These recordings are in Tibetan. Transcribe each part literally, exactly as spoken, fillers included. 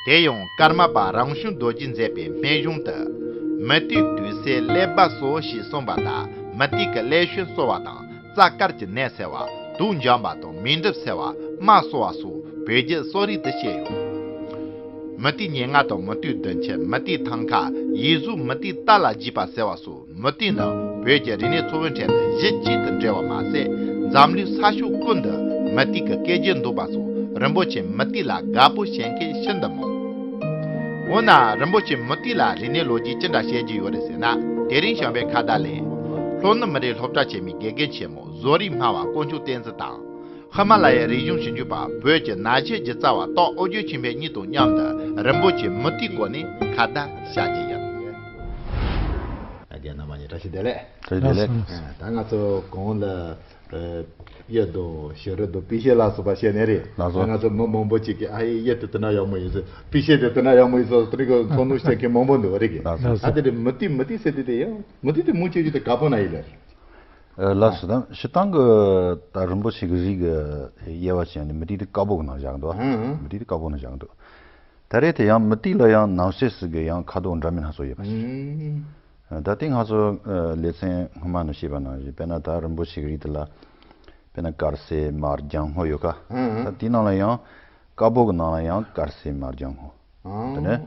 དེ་ཡང་ཀརྨ་པ་རང་བྱུང་རྡོ་རྗེས་མཛད་པའི་སྨན་གཞུང་དུ། མུ་ཏིག་དུས་སའི་ཀླད་པ་གསོ་ཞེས་གསུངས་པ་དང་། མུ་ཏིག་གི་ཀླད་ཤུལ་གསོ་བ་དང་། རྩ་དཀར་གྱི་ནད་སེལ་བ། དུག་འཇོམས་པ་དང་། མིག་འབྲུམ་སེལ་བ། རྨ་གསོ་བ་སོགས་བོད་བརྒྱུད་གསོ་རིག་ཏུ་བཤད་ཡོད། མུ་ཏིག་ཉེར་ལྔ་དང་། མུ་ཏིག་བདུན་ཅུ། མུ་ཏིག་ཐང་ཁ། ཡིག་གཟུགས། མུ་ཏིག་རྟ་ལ་རྒྱས་པ་ཟེར་བ་སོགས། མུ་ཏིག་ནི་བོད་ཀྱི་རིག་གནས་འཚོ་བའི་ཁྲོད་དུ་གཞི་གཅིག་ཏུ་འདྲེས་པ་མ་ཟད། འཛམ་གླིང་ས་ཕྱོགས་ཀུན་ཏུ་མུ་ཏིག་གི་སྐད་ཆ་འདུག་པ་སོགས། རིན་པོ་ཆེ་མུ་ཏིག་ལ་དགའ་པོ་བྱེད་མཁན་ཤིན་ཏུ་མང་། འོ་ན་རིན་པོ་ཆེ་མུ་ཏིག་ལ་རིག་གནས་ལོ་རྒྱུས་ཅི་འདྲ་བཤད་རྒྱུ་ཡོད་རེད་ཟེར་ན། དེ་རིང་བྱམས་པའི་ཁ་བརྡ་ལས། ལྷོ་ནུབ་མི་རིགས་སློབ་གྲྭ་ཆེན་མོའི་དགེ་རྒན་ཆེན་མོ་བཟོ་རིག་སྨྲ་བ་དཀོན་མཆོག་བསྟན་འཛིན་དང་། ཧི་མ་ལ་ཡའི་རིག་གཞུང་ཞིབ་འཇུག་པ། བོད་ཀྱི་ན་གཞོན་སྒྱུ་རྩལ་བ་སྟག་ཨོ་རྒྱན་ཆོས་འཕེལ་གཉིས་དང་མཉམ་དུ་རིན་པོ་ཆེ་མུ་ཏིག་སྐོར་ནས་ཁ་བརྡ་བྱ་རྒྱུ་ཡིན། ཨ་རྒན་རྣམ་པ་གཉིས་བཀྲ་ཤིས་བདེ་ལེགས། བཀྲ་ཤིས་བདེ་ལེགས། ལགས་སོ། ཨ། ད་ང་ཚོ་གོང་ལ་ཨ་གཡུ་དང་བྱུ་རུ་དང་པི་ཤེ་ལ་སོགས་པ་བཤད་ནས་རེད། ལགས་སོ། ད་ང་ཚོ་མི་མང་པོ་ཅིག་གིས་ཨ་ཡེ་གཡུ་དེ་དེ་འདྲ་ཡག་མོ་ཡིན་ཟེར། པི་ཤེ་དེ་དེ་འདྲ་ཡག་མོ་ཡིན་ཟེར། དེ་འདྲ་གི་ཚོར་སྣང་བཤད་མཁན་མང་པོ་འདུག་རེད་གི། ལགས་སོ། ད་དེ་རེད། མུ་ཏིག་མུ་ཏིག་ཟེར་དུས་དེ་ཡང་མུ་ཏིག་དེ་མུ་ཅེ་ཅེ་དེ་དཀར་པོ་ན་ཡིན་ལ། ཨ། ལགས་སོ། ད་སྤྱིར་བཏང་གི་ད་རིན་པོ་ཆེ་གི་རིགས་ཀྱི་དབྱེ་བ་བྱས་ནས་མུ་ཏིག་དེ་དཀར་པོ་གི་ནང་བཞག་འདུག་ཨ། ཧུང་ཧུང་། མུ་ཏིག་དེ་དཀར་པོ་ནང་བཞག་འདུག་ད་རེས་དེ་ཡང་མུ་ཏིག་ལ་ཡང་ནང་གསེས་སུ་གི་ཡང་ཁ་དོག་འདྲ་མིན་སྣ་ཚོགས་ཡོད་པ་ཞིག་ཨུམ། ད་དེ་ང་ཚོ་ཨ་ལེ་ཚན་སྔོན་མ་ནས་བཤད་པ་ནང་བཞིན། དཔེར་ན་ད་རིན་པོ་ཆེ་གི་རིགས་དེ་ལ་དཔེར་ན་དཀར་སེར་དམར་ལྗང་སྔོ་ཡོད་ཀ་ཨུམ། ད་དེའི་ནང་ལ་ཡང་དཀར་པོ་གི་ནང་ལ་ཡང་དཀར་སེར་དམར་ལྗང་སྔོ། ཨུམ། དེ་ནས་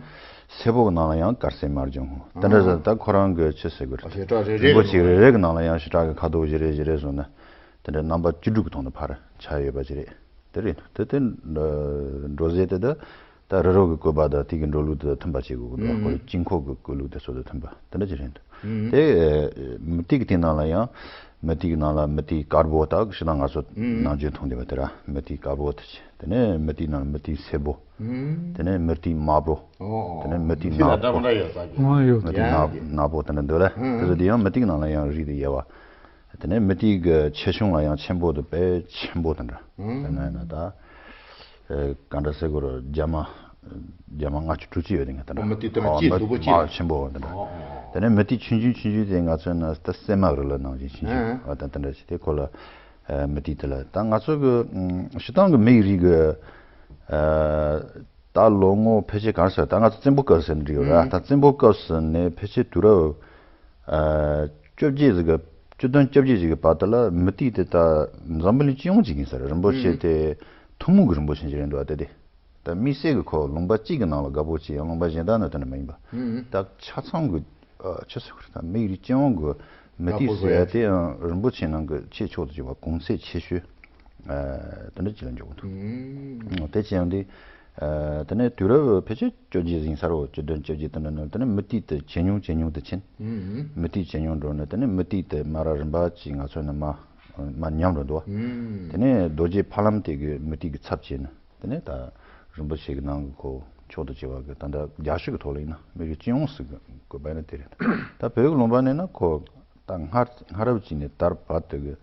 སེར་པོ་གི་ནང་ལ་ཡང་དཀར་སེར་དམར་ལྗང་སྔོ། དེ་འདྲ་ཟེར། ཨུམ། ད་ཁོ་རང་གི་ཆི་ཟེར་དགོས་རེད། ཨ། བྱེ་བྲག་རེ་རེ་རིན་པོ་ཆེ་རེ་རེ་གི་ནང་ལ་ཡང་བྱེ་བྲག་གི་ཁ་དོག་བཞི་རེ་བཞི་རེ་བཟོས་ན། དེ་འདྲ་རྣམ་པ་བཅུ་དྲུག་གི་ཐོག་ནས་ཕར་ཆགས་ཡོད་པ་ཅིག་རེད། དེ་རེད། དེ་དེ་འགྲོ་ཟེར་དེ་ད་ད་རི་རབ་ཀྱི་བཀོད་པ་དང་དེ་གི་འགྲོ་ལུགས་དེ་མཐུན་པ་བྱེད་དགོས་ཀྱི་འདུག་ཨ། ཁོ་ལ་དཀྱིལ་འཁོར་གྱི་བཀོད་ལུགས་དེ་ཚོ་དང་མཐུན་པ་དེ་འདྲ་ཅིག་རེད་འདུག་དེ་མུ་ཏིག་གི་དེ་ནང་ལ་ཡང་མུ་ཏིག་གི་ནང་ལ་མུ་ཏིག་དཀར་པོ། ད་ཞེ་དྲག་ང་ཚོ་ནམ་རྒྱུན་མཐོང་བསྡད་པ་དེ་ར། མུ་ཏིག་དཀར་པོ་དེ་བྱས། དེ་ནས་མུ་ཏིག་ནང་ལ་མུ་ཏིག་སེར་པོ། དེ་ནས་མུ་ཏིག་དམར་པོ། དེ་ནས་མུ་ཏིག་ནག་པོ། མུ་ཏིག་ནག་ནག་པོ་དེ་འདྲ་འདུག་ལ། དེ་ཚོ་དེ་ཡང་མུ་ཏིག་ནང་ལ་ཡང་རིགས་དེ་དབྱེ་བ། དེ་ནས་མུ་ཏིག་གི་ཆེ་ཆུང་ལ་ཡང་ཆེན་པོ་དང་དཔེ་ཆེན་པོ་དེ་འདྲ། དཔེར་ན་ཡིན་ན་ད་ཨེ་ག་འདྲ་ཟེར་དགོས་རེད། རྒྱ་མ་རྒྱ་མ་ལྔ་བཅུ་དྲུག་ཅུ་ཡོད་དེ་ངས་དེ་འདྲ། ཨོ། མུ་ཏིག་དེ་འདྲ་ཨོ་ཅིག་མུ་ལུས་པོ་ཅིག་མ་ཆེན་པོ་དེ་འདྲ། ཨོ་ཨོ་ཨོ། དེ་ནས་མུ་ཏིག་ཆུང་ཆུང་ཆུང་ཆུང་དེ་ང་ཚོའི་ནང་ད་སྲན་མ་རིགས་ལ་ནང་བཞིན་ཆུང་ཆུང་ཨ་ད་དེ་འདྲ་ཞིག་དེ་ཁོ་ལ་ཨེ་མུ་ཏིག་དེ་ལ། ད་ང་ཚོ་གི་ཨམ་སྤྱིར་བཏང་གི་མི་ཡི་རིགས་གི་ཨེ་ད་ལོ་ངོ་ཕལ་ཆེར་ག་རེ་ཟེར། ད་ང་ཚོ་བཙན་པོའི་སྐབས་ཟེར་འདྲ་ཡོད་ར། ཨམ་ད་བཙན་པོའི་སྐབས་ཟེར་ནས་ཕལ་ཆེར་དུས་རབས་ཨ་བཅོ་བརྒྱད་ཟིག་གི་བཅུ་བདུན་བཅོ་བརྒྱད་ཟིག་གི་བར་དུ་ལ་མུ་ཏིག་དེ་ད་འཛམ་བུ་གླིང་སྤྱི་ཡོངས་ཅིག་ཡིན་ས་རེད། རིན་པོ་ཆེ་དེ་ཐུན་མོང་གི་རིན་པོ་ཆེ་ཅིག་རེད་འདུག་ཨ་དེ་དེ། ད་དམིགས་བསལ་གྱི་ཁོ་ལུང་པ་གཅིག་གི་ནང་ལ་དགའ་པོ་བྱེད་ཡང་ལུང་པ་གཞན་དག་ནི་དེ་འདྲ་མ་ཡིན་པ། ཨུམ། ད་ཆ་ཚང་གི་ཨ་ཆི་ཟེར་དགོས་རེད། ད་མི་ཡི་རིགས་སྤྱི་ཡོངས་ཀྱི་མུ་ཏིག་ཟེར་ཡ་དེ་ཡང་རིན་པོ་ཆེ་ནང་གི་ཆེས་མཆོག་ཏུ་གྱུར་པ་གོང་ཚད་ཆེ་ཤོས་ཨ་དེ་འདྲ་ཅིག་ལ་འཇོག་གི་འདུག་ཨུམ། དེ་བྱས་ཡང་དེ་ཨ་དེ་ནས་དུས་རབས་ཕལ་ཆེར་བཅོ་བརྒྱད་ཟིན་ས་རེད། བཅུ་བདུན་བཅོ་བརྒྱད་དེ་འདྲ་ནང་དེ་ནས་མུ་ཏིག་དེ་ཇེ་ཉུང་ཇེ་ཉུང་དུ་ཕྱིན། ཨུམ། མུ་ཏིག་ཇེ་ཉུང་འགྲོ་ནས་དེ་ནས་མུ་ཏིག་དེ་མ་ར་རིམ་པ་ཅིག་ང་ཚོ་ནས་མར་མར་ཉམས་འགྲོ་འདུག་ཨུམ། དེ་ནས་རྡོ་རྗེ་ཕ་ལམ་དེ་གི་མུ་ཏིག་གི་ཚབ་བྱས་ནས། དེ་ནས་ད་རིན་པོ་ཆེ་གི་ནང་གི་ཁོ་མཆོག་ཏུ་གྱུར་པ་གི་ད་ལྟ་རྒྱལ་སྤྱི་གི་ཐོག་ལ་ཡིན་ན་མི་རིགས་སྤྱི་ཡོངས་སུ་གི་བཀོད་པ་ཡིན་ན་དེ་རེད། ད་བོད་ཀྱི་ལུང་པ་ནས་ན་ཁོ་ད་སྔར་སྔ་རབས་ཅིག་ནས་ད་བར་དུ་གི་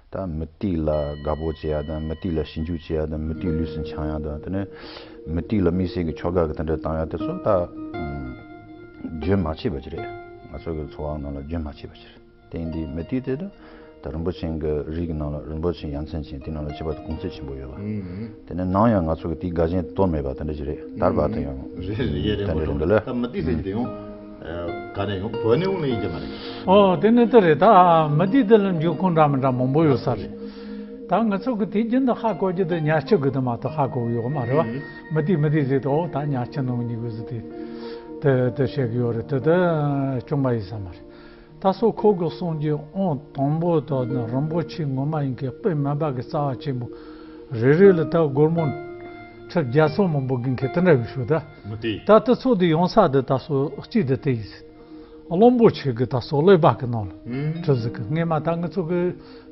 ད་མུ་ཏིག་ལ་དགའ་པོ་བྱེད་ཡ་དང་། མུ་ཏིག་ལ་ཞིབ་འཇུག་བྱེད་ཡ་དང་། མུ་ཏིག་ལུས་སུ་འཆང་ཡ་དང་། དེ་ནས་མུ་ཏིག་ལ་དམིགས་བསལ་གྱི་ཆོ་ག་གི་དེ་འདྲ་བཏང་ཡ་དེ་ཚོ་ད་ཨ་རྒྱུན་མ་ཆད་པ་ཅིག་རེད། ང་ཚོ་གི་འཚོ་བ་ནང་ལ་རྒྱུན་མ་ཆད་པ་ཅིག་རེད། དེ་ཡིན་དུས་མུ་ཏིག་དེ་ད་ད་རིན་པོ་ཆེ་གི་རིགས་ཀྱི་ནང་ལ་རིན་པོ་ཆེ་ཡ་མཚན་ཅན་དེ་ནང་ལ་ཁྱད་པར་དུ་གོང་ཚད་ཆེན་པོ་ཡོད་པ། ཨུམ། དེ་ནས་ནང་ཡང་ང་ཚོ་གི་དེའི་དགའ་ཞེན་གཏོར་མེད་པ་དེ་འདྲ་ཞིག་རེད། དར་བ་དེ་ཡང་རེད་རེད། ཡེ་རེད། དེ་འདྲ་མོ་འདུག་ལ། ད་མུ་ཏིག་ཟེར་གྱི་དེ་ཡང་ཨ་ག་ནས་ཡང་བོད་ནས་ཡོང་ལེ་ཡིན་གྱི་མ་རེད། ཨོ་དེ་ནི་དེ་རེད། ད་མུ་ཏིག་དེ་ལ་འབྱུང་ཁུངས་འདྲ་མི་འདྲ་མང་པོ་ཡོད་ས་རེད། ད་ང་ཚོ་གི་དུས་རྒྱུན་དུ་ཧ་གོ་རྒྱུ་དེ་ཉ་ཆུ་གི་དེ་མ་གཏོགས་ཧ་གོ་གི་ཡོད་མ་རེད་བ། ཨུམ། མུ་ཏིག་མུ་ཏིག་ཟེར་དུས་ཨོ་ད་ཉ་ཆུ་ནང་གཉིས་གི་ཟེར་དེ་དེ་དེ་བཤད་གི་ཡོད་རེད། དེ་དེ་བྱུང་བ་ཡིན་ས་མ་རེད། ད་སོ་ཁོ་གི་གསུང་རྒྱུ་ཨང་དང་པོ་དག་ནི་རིན་པོ་ཆེ་ངོ་མ་ཡིན་མཁན་དཔེ་མེད་པ་གི་རྩ་བ་ཆེན་པོ་རེ་རེ་ལ་ད་སྒོར་མོ་ཁྲི་བརྒྱ་སོ་མང་པོ་གི་མཁན་དེ་འདྲ་གི་ཞུ། ད་མུ་ཏིག་ད་དེ་ཚོ་དེ་ཡོང་ས་དེ་ད་སོ་གཅིག་དེ་དེ་ཡིན། གླང་པོ་ཆེ་གི་ད་སོ་ཀླད་པ་གི་ནང་ལ་ཨུམ། གྲུབ་ཟིག་གི། སྔས་མ་ད་ང་ཚོ་གི་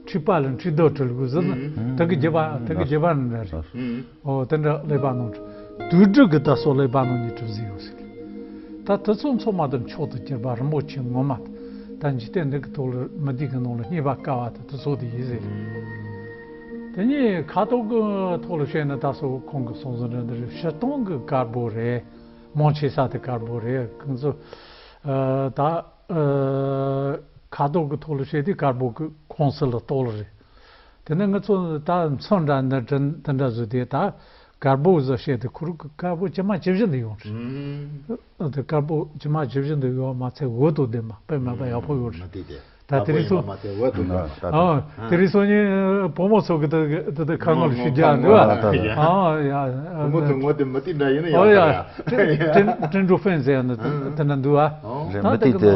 ཁྲི་པ་ལ་ཁྲི་རྡོ་གྲུབ་གི་ཟིག་ནི་ཨུམ། དེ་གི་རྒྱུད་པ་དེ་གི་རྒྱུད་པ་ནི་འདྲ་རེད། ཨུམ། ཨོ་དེ་འདྲ་ཀླད་པ་ནང་དུ་དུག་སྦྲུལ་གྱི་ད་སོ་ཀླད་པ་ནང་ནས་གྲུབ་ཟིན་ཡོད་ཟེར། ད་དེ་ཚོ་ཚང་མ་དེ་མཆོག་ཏུ་གྱུར་པ་རིན་པོ་ཆེ་ངོ་མ་ད་འཇིག་རྟེན་འདི་གི་ཐོག་ལ་མུ་ཏིག་གི་ནང་ལ་རྙེད་པ་དཀའ་བ་དེ་དེ་ཚོ་དེ་ཡིན་ཟེར། དེ་ནས་ཁ་དོག་གི་ཐོག་ལ་བཤད་ན་ད་སོ་ཁོང་གི་གསུང་ཟིན་འདྲ་འདི་རེད། སྤྱིར་བཏང་གི་དཀར་པོ་རེད། མང་ཆེ་ས་དེ་དཀར་པོ་རེད། ཁོང་ཚོ་ཨ་ད་ཨ་ཁ་དོག་གི་ཐོག་ལ་བཤད་དུས་དཀར་པོ་གི་ཁོངས་སུ་ལ་གཏོགས་ལ་རེད། དེ་ནས་ང་ཚོ་ད་མཚོན་འདྲ་འདི་འདྲ་འདི་འདྲ་བཟོས་ཏེ་ད་ དཀར་པོ་ཟེར་བཤད་དེ་ཁོ་རང་གི་དཀར་པོ་ཇི་མ་ཇི་བཞིན་དུ་ཡོང་རེད། ཨུམ། དེ་དཀར་པོ་ཇི་མ་ཇི་བཞིན་དུ་ཡོང་མ་ཚད་འོད་དང་ལྡན་པ་དཔེ་མེད་པ་ཡག་པོ་ཡོང་རེད། མུ་ཏིག་དེ་ད་དེ་རིང་སོ། དཀར་པོ་ཡིན་པ་མ་ཚད་འོད་དང་ལྡན་པ། ཨ། དེ་རིང་སོ་ནི་བུ་མོ་ཚོ་གི་དེ་དེ་དེ་ཁ་ངོ་ལ་ཞུ་རྒྱུ་འདུག་ཨ། ཨ་ཡ། བུ་མོ་ཚོ་ངོ་དེ་མུ་ཏིག་འདྲ་ཡིན་ན་ཡག་ཨོ་ཡ། པ་ཡ། ཀྲིན་ཀྲིན་ཀྲིན་ཀྲུ་ཧྥེན་ཟེར་ཡ་ནི་དེ་འདྲ་འདུག་ཨ། རེད། ད་མུ་ཏིག་དེ་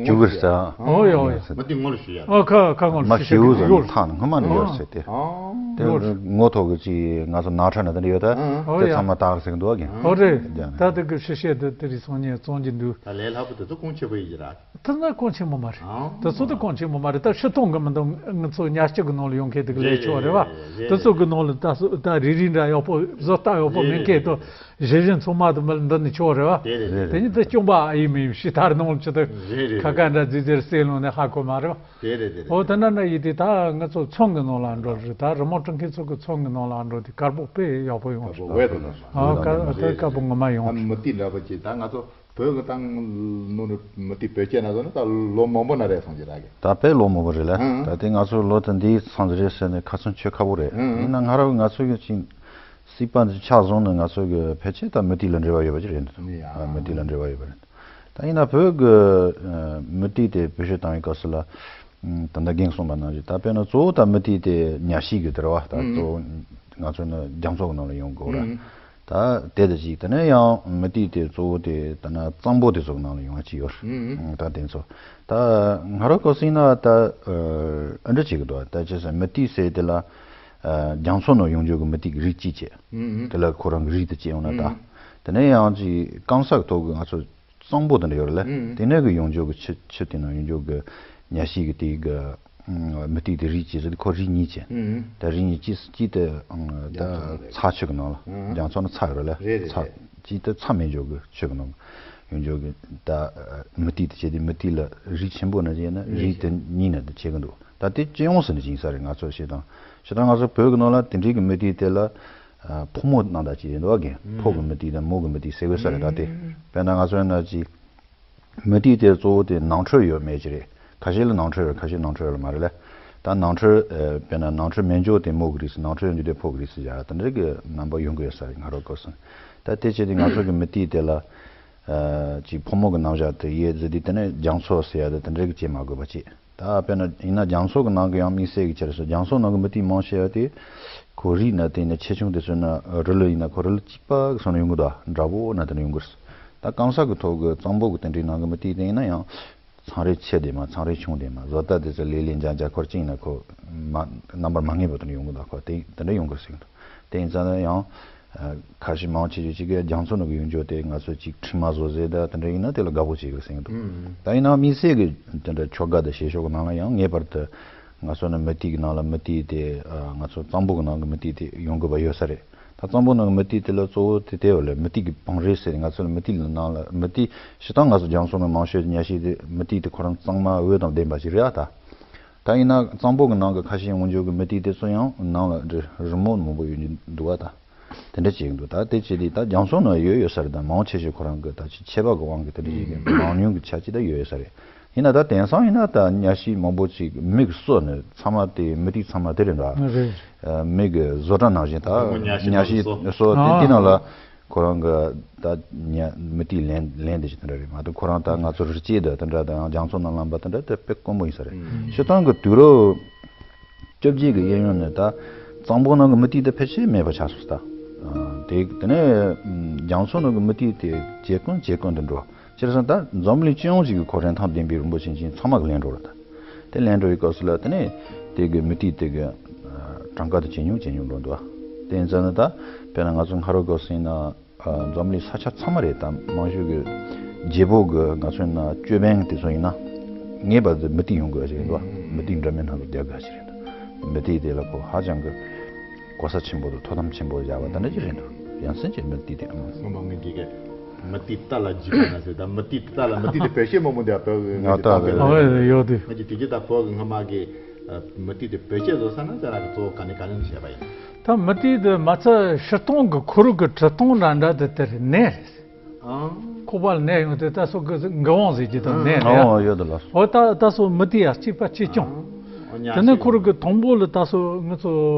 ངོ་ལ་ཞུ་ཡ། ཨོ་ཡ་ཨོ་ཡ། མུ་ཏིག་ངོ་ལ་ཞུ་ཡ། ཨོ་ཁ་ཁ་ངོ་ལ་མ་ཞུ་ཤེས་ཡ་ཟེར་ཡོད། ཐག་སྔོན་མ་ནས་ཡོད་ཟེར་ཏེ། ཨོ། དེ་ཡོད། ངོ་ཐོག་གི་ཅིག་ང་ཚོ་ནག་ཁྲ་ན་དེ་འདྲ་ཡོད་ད། ཨོ་དེ་ཡ། ཚང་མ་དག་ཟེར་གི་འདུག་ཨ་ཀྱང་། ཨོ་རེད། ད་དེ་གི་ཕྱི་བཤད་དེ་དེ་རིང་སང་ཉིན་བཙོང་གི་འདུག་ད་ལས་སླ་པོ་དེ་ཚོ་གོང་ཆེ་པོ་ཡིན་གྱི་ར། དེ་ན་གོང་ཆེན་པོ་མ་རེད། ཨང་། དེ་ཚོ་དེ་གོང་ཆེན་པོ་མ་རེད། ད་ཕྱི་གཏོང་གི་མི་འདུག་ང་ཚོ་ཉར་སྤྱོད་གི་ནང་ལ་ཡོང་མཁན་དེ་གི་ལས་ཆོག་རེད་བ། རེད་རེད། དེ་ཚོ་གི་ནང་ལ་ད་སོ་ད་རིལ་རིལ་འདྲ་ཡག་པོ་བཟོ་ལྟ་ཡག་པོ་རེད་མེད་མཁན་རེད་དོ། རེད། གཞི་བཞིན་ཚང་མ་དུ་མི་ལ་འདི་ནི་ཆོག་རེད་བ། རེད་རེད། དེ་ཉིད་དུ་སྐྱོན་པ་ཨ་ཡིན་མིན་ཤི་ཐར་ནང་ལ་ཆུ་དུ་རེད་རེད། ཁ་ཁ་འདྲ་རྫི་རྫིར་སེལ་ལོང་ནས་ཧ་གོ་མ་རེད་བ། རེད་རེད་རེད། འོ་དེ་འདྲ་འདྲ་ཡིན་དེ་ད་ང་ཚོ་ཚོང་གི་ནང་ལ་འགྲོ་རེད། ད་རི་མོ་བྲི་མཁན་ཚོ་གི་ཚོང་གི་ནང་ལ་འགྲོ་དེ་དཀར་པོ་དཔེ་ཡག་པོ་ཡོང་། དཀར་པོ་བས་དུ་ནོ། ཨ་དཀར་དེ་དཀར་པོ་ངོ་མ་ཡོང་། ད་མུ་ཏིག་འདྲ་པོ་ཅིག་ད་ང་ཚོ། བོད་ཀྱི་ཏང་ནང་ནས་མུ་ཏིག་བེད་སྤྱད་ན་ཟེར་ན་ད་ལོ་མང་པོ་ན་རེད་སོང་གི་ར་གི། ད་དཔེ་ལོ་མང་པོ་རེད་ལ། ཨང་། ད་དེ་ང་ཚོ་ལོ་དེ་འདིའི་མཚམས་རེད་ཟེར་ནས་ཁ་ཚོན་ཆོད་ཁག་པོ་རེད། ཨང་། ཡིན་ན་ང་རང་ང་ཚོ་གི་ཅིག་སྲིད་པ་འདི་ཆ་བཟུང་ནས་ང་ཚོ་གི་ཕལ་ཆེར་ད་མུ་ཏིག་ལ་འབྲེལ་བ་ཡོད་པ་ཅིག་རེད་འདུག་ཡ། མུ་ཏིག་ལ་འབྲེལ་བ་ཡོད་པ་རེད། ད་ཡིན་ན་བོད་ཀྱི་མུ་ཏིག་དེ་བེད་སྤྱོད་བཏང་བའི་སྐབས་སུ་ལ། ད་ལྟ་རྒན་གསུངས་པ་ནང་བཞིན་ད་དཔེར་ན་གཙོ་བོ་ད་མུ་ཏིག་དེ་ཉ་ཤིང་གི་དེ་རེད་བ། ད་གཙོ་བོ་ང་ཚོ་ནི་རྒྱ་མཚོ་གི་ནང་ལ་ཡོང་དགོས་ར། ད་དེ་དེ་གཅིག་དེ་ནས་ཡང་མུ་ཏིག་དེ་གཙོ་བོ་དེ་ད་ན་གཙང་པོ་དེ་ཚོ་གི་ནང་ལ་ཡོང་བ་གཅིག་ཡོད་རེད། ད་དེ་ཚོ་ད་ང་རང་སྐབས་སུ་ཡིན་ན་ད་ཨ་འདྲ་བྱེད་ཀྱི་འདུག་ད་ཅི་ཟེར་མུ་ཏིག་ཟེར་དེ་ལ་རྒྱ་མཚོ་ནང་ཡོང་རྒྱུ་གི་མུ་ཏིག་གི་རིགས་གཅིག་བྱས། དེ་ལ་ཁོ་རང་གི་རིགས་དེ་བྱས་ཡོང་ན་ད། དེ་ནས་ཡང་གཅིག་སྐམ་ས་གི་ཐོག་གི་ང་ཚོ་གཙང་པོ་དེ་འདྲ་ཡོད་རེད་ལ། ཨང་། དེ་ནས་གི་ཡོང་རྒྱུ་གི་ཆུ་ཆུ་དེ་ནང་ཡོང་རྒྱུ་གི་ཉ་ཤིང་གི་དེ་གི་མུ་ཏིག་དེ་རིགས་གཅིག་ཟེར་ཏེ་ཁོ་རིགས་གཉིས་བྱས། ཨང་། ད་རིགས་གཉིས་གཅིག་གཅིག་དེ་ཨང་ད་རྒྱ་མཚོ་ནང་རེད། ཚྭ་ཆུ་གི་ནང་ལ། ཨང་། རྒྱ་མཚོ་ནི་ཚྭ་ཡོད་རེད་ལ། རེད་རེད་ཚྭ། རེད། གཅིག་དེ་ཚྭ་མེད་རྒྱུ་གི་ཆུ་གི་ནང་ཡོང་རྒྱུ་གི་ད་མུ་ཏིག་དེ་བྱས་ཏེ་མུ་ཏིག་ལ་རིགས་ཆེན་པོ་ན་བྱས་ན་རིགས་དེ་གཉིས་ན་དེ་བྱེད་གི་འདུག་ད་དེ་སྤྱི་ཡོངས་སུ་ནི་ཡིན་ས་རེད། ང་ཚོ་བྱེད་སྟངས་བྱེད་སྟངས་ང་ཚོ་བོད་གི་ནང་ལ་དེ་འདྲའི་གི་མུ་ཏིག་དེ་ལ། ཕོ་མོ་རྣམས་དག་ཅིག་ཡིན་འདུག་ག་ཕོ་གི་མུ་ཏིག་དང་མོ་གི་མུ་ཏིག་ཟེར་དགོས་ས་རེད། ད་དེ་དཔེར་ན་ང་ཚོ་ཡིན་ན་ཅིག་མུ་ཏིག་དེ་གཙོ་བོ་དེ་ནང་ཁྲོལ་ཡོད་མེད་ཅིག་རེད། ཁ་ཤས་ལ་ནང་ཁྲོལ་ཡོད། ཁ་ཤས་ནང་ཁྲོལ་ཡོད་མ་རེད་ལ། ད་ནང་ཁྲོལ་དཔེར་ན་ནང་ཁྲོལ་མེད་འཇོག་དེ་མོ་གི་རིགས་སུ། ནང་ཁྲོལ་ཡོད་འཇོག་དེ་ཕོ་གི་རིགས་སུ་བཞག་དེ་འདྲ་གི་རྣམ་པ་ཡོང་གི་ཡོད་ས་རེད། ང་རང་སྐབས་སུ་ད་དེ་བྱས་ཏེ་ང་ཚོ་གི་མུ་ཏིག་དེ་ལ་ཅིག་ཕོ་མོ་གི་རྣམ་གཞག་དེ་ཡོད་ཟེར་དུས་དེ་ནས་རྒྱ་མཚོ་ཟེར་ཡ་དེ་དེ་འདྲ་གི་བྱེད་མ་དགོས་པ་ཅིག་ད་དཔེར་ན་ཡིན་ན་རྒྱ་མཚོ་གི་ནང་གི་ཡང་དམིགས་བསལ་གྱི་ཆེར་སོ། རྒྱ་མཚོ་ནང་གི་མུ་ཏིག་མང་ཆེ་བ་དེ་ཁོ་རིགས་ན་དེ་ནས་ཆེ་ཆུང་དེ་ཚོ་ན་རི་ལུ་ཡིན་ན་ཁོ་རི་ལུ་གཅིག་པ་གི་སོང་ན་ཡོང་གི་འདུག་འདྲ་པོ་ན་དེ་ན་ཡོང་གི་རེད། ད་སྐམ་ས་གི་ཐོག་གི་གཙང་པོ་གི་དེ་འདྲའི་ནང་གི་མུ་ཏིག་དེ་ཡིན་ན་ཡང་ཚང་རེ་ཆེ་དེ་མ་ཚང་རེ་ཆུང་དེ་མ་བཟོ་ལྟ་དེ་ཚོ་ལེ་ལེ་འཇའ་འཇའ་འཁོར་གཅིག་ཡིན་ན་ཁོ་མ་རྣམ་པར་མ་ངེས་པ་དེ་ན་ཡོང་གི་འདུག་ཁོ་དེ་དེ་འདྲ་ཡོང་གི་རེད་ཟེར་གི་འདུག་དེ་ཡིན་ཙང་ན་ཡང་། ཁ་ཤས་མང་ཆེ་ཤོས་ཅིག་གིས་རྒྱ་མཚོ་ནང་གི་ཡོང་རྒྱུ་དེ་ང་ཚོ་ཅིག་ཁྲིམས་མ་བཟོ་ཟེར་ད་དེ་འདྲ་ཡིན་ན་དེ་ལ་དགའ་པོ་བྱེད་དགོས་ཟེར་གི་འདུག་ད་ཡིན་ན་དམིགས་བསལ་གྱི་དེ་འདྲ་ཆོ་ག་དང་བྱེད་ཕྱོགས་ཀྱི་ནང་ལ་ཡང་ངེས་པར་དུ་ང་ཚོ་ནི་མུ་ཏིག་གི་ནང་ལ་མུ་ཏིག་དེ་ང་ཚོ་གཙང་པོ་གི་ནང་གི་མུ་ཏིག་དེ་ཡོང་དགོས་པ་ཡོད་ས་རེད། ད་གཙང་པོ་ནང་གི་མུ་ཏིག་དེ་ལ་གཙོ་བོ་དེ་དེ་བ་ལས་མུ་ཏིག་གི་བང་རིམ་ཟེར་ང་ཚོ་ལ་མུ་ཏིག་ནང་ལ་མུ་ཏིག་སྤྱིར་བཏང་ང་ཚོ་རྒྱ་མཚོ་ནང་མང་ཤོས་ཉ་ཤིང་དེ་མུ་ཏིག་དེ་ཁོ་རང་གཙང་མ་འོད་དང་ལྡན་པ་ཞིག་རེད་ཨ་ད། ད་ཡིན་ན་གཙང་པོ་གི་ནང་གི་ཁ་ཤས་ཡོང་རྒྱུ་གི་མུ་ཏིག་དེ་ཚོ་ཡང་ནང་ལ་རི་རི་མོ་མང་པོ་ཡོད་འདུག་ཨ་ད། དེ་འདྲ་བྱེད་ཀྱི་འདུག་ད་དེ་བྱེད་དུས་ད་རྒྱ་མཚོ་ནང་ཡོད་ཡོད་ས་རེད། ད་མང་ཆེ་ཤོས་ཁོ་རང་གི་ད་ཅི་ཆད་པ་གི་དབང་གིས་དེ་འདྲ་བྱེད་ཀྱི་མང་ཉུང་གི་ཆ་ཅི་ད་ཡོད་ཡོད་ས་རེད། ཡིན་ན་ད་དེང་སང་ཡིན་ན་ད་ཉ་ཤིང་མང་པོ་ཅིག་མིག་གསོ་ནས་ཚང་མ་དེ་མུ་ཏིག་ཚང་མ་དེ་རེད་འདུག་ཨ། རེད། མིག་གི་བཟོ་གྲྭ་ནང་བཞིན་ད་བུ་མོ་ཉ་ཤིང་ཉ་ཤིང་བཟོ་དེ་ཨ་དེ་ནང་ལ་ཁོ་རང་གི་ད་ཉ་མུ་ཏིག་ལེན་ལེན་དེ་ཅི་དེ་འདྲ་རེད་མ་གཏོགས་ཁོ་རང་ད་ང་ཚོ་རི་སྐྱེས་དེ་དེ་འདྲ་དང་རྒྱ་མཚོ་ནང་ལངས་པ་དེ་འདྲ་དེ་དཔེ་དཀོན་པོ་ཡིན་ས་རེད། སྤྱིར་བཏང་གི་དུས་རབས་བཅོ་བརྒྱད་གི་གཡས་གཡོན་ནས་ད་གཙང་པོ་ནང་གི་མུ་ཏིག་དེ་ཕལ་ཆེར་མེད་པ་ཆགས་སོང་ད། ཨ་དེ་དེ་ནས་རྒྱ་མཚོ་ནང་གི་མུ་ཏིག་དེ་ཇེ་དཀོན་ཇེ་དཀོན་དུ་འགྲོ། བྱས་ཙང་ད་འཛམ་གླིང་སྤྱི་ཡོངས་ཤིག་གི་ཁོ་རིན་ཐང་ལྡན་པའི་རིན་པོ་ཆེ་ཅན་ཚང་མ་གི་ལེན་འགྲོ་རེད་ད། དེ་ལེན་འགྲོ་ཡི་སྐབས་སུ་ལ་དེ་ནས་དེ་གི་མུ་ཏིག་དེ་གི་གྲངས་ཀ་དེ་ཇེ་ཉུང་ཇེ་ཉུང་འགྲོ་འདུག་དེ་ཡིན་ཙང་ན་ད་དཔེར་ན་ང་ཚོ་སྔ་རོལ་སྐབས་སུ་ཡིན་ན། འཛམ་གླིང་ས་ཆ་ཚང་མ་རེད་ད། མང་ཤོས་ཀྱི་རྒྱལ་པོ་གི་ང་ཚོ་ན་ཅོད་པན་དེ་ཚོ་ཡིན་ན་ངེས་པར་དུ་མུ་ཏིག་ཡོང་དགོས་ཞིག་ཡིན་པ། མུ་ཏིག་འདྲ་མིན་སྣ་ཚོགས་རྒྱག་དགོས་ཞིག་རེད་འདུག་མུ་ཏིག་དེ་ལ་ཁོ་ཧ་ཅང་གི་གོ་ས་ཆེན་པོ་དང་ཐོག་དམ་ཆེན་པོ་བཞག་པ་དེ་འདྲ་ཅིག་རེད་འདུག་ཡང་སེ་ཅིག་མུ་ཏིག་དེ་ཨང་། སྔོན་མ་ངེད་ཀྱི་མུ་ཏིག་རྟ་ལ་འཇིགས་པ་ན་ཟེར་ད་མུ་ཏིག་རྟ་ལ་མུ་ཏིག་དེ་བེད་སྤྱོད་མང་པོ་འདུག་བོད་ཀྱི་ང་ཚོ་ད་ད་ལ་ཨོ་ཡོད་དུས། ངེད་ཀྱི་དེ་གྱི་ད་བོད་ཀྱི་སྔ་མ་གི་མུ་ཏིག་དེ་བེད་སྤྱོད་བཟོ་ས་ན་ཟེར་ན་གི་གཙོ་བོ་ག་ནས་ག་ནས་བྱས་པ་ཡིན། ད་མུ་ཏིག་དེ་མ་ཚད་ཕྱི་སྟོང་གི་ཁོར་ཡུག་གི་གྲུ་སྟོང་འདྲ་འདྲ་དེ་དེར་ནས་རེད། ཨང་། ཁོག་པ་ལ་ནས་ཡོང་དེ་ད་སོ་གི་འགི་བང་ཟེར་གྱི་དང་ནས་རེད། ཨོ་ཡོད་དོ་ལགས། ཨོ་ད་ད་སོ་མུ་ཏིག་ཡ་གཅིག་པ་གཅིག་རྐྱང་། དེ་ནས་ཁོ་རང་གི་དང་པོ་ལ་ད་སོ་ང་ཚོ་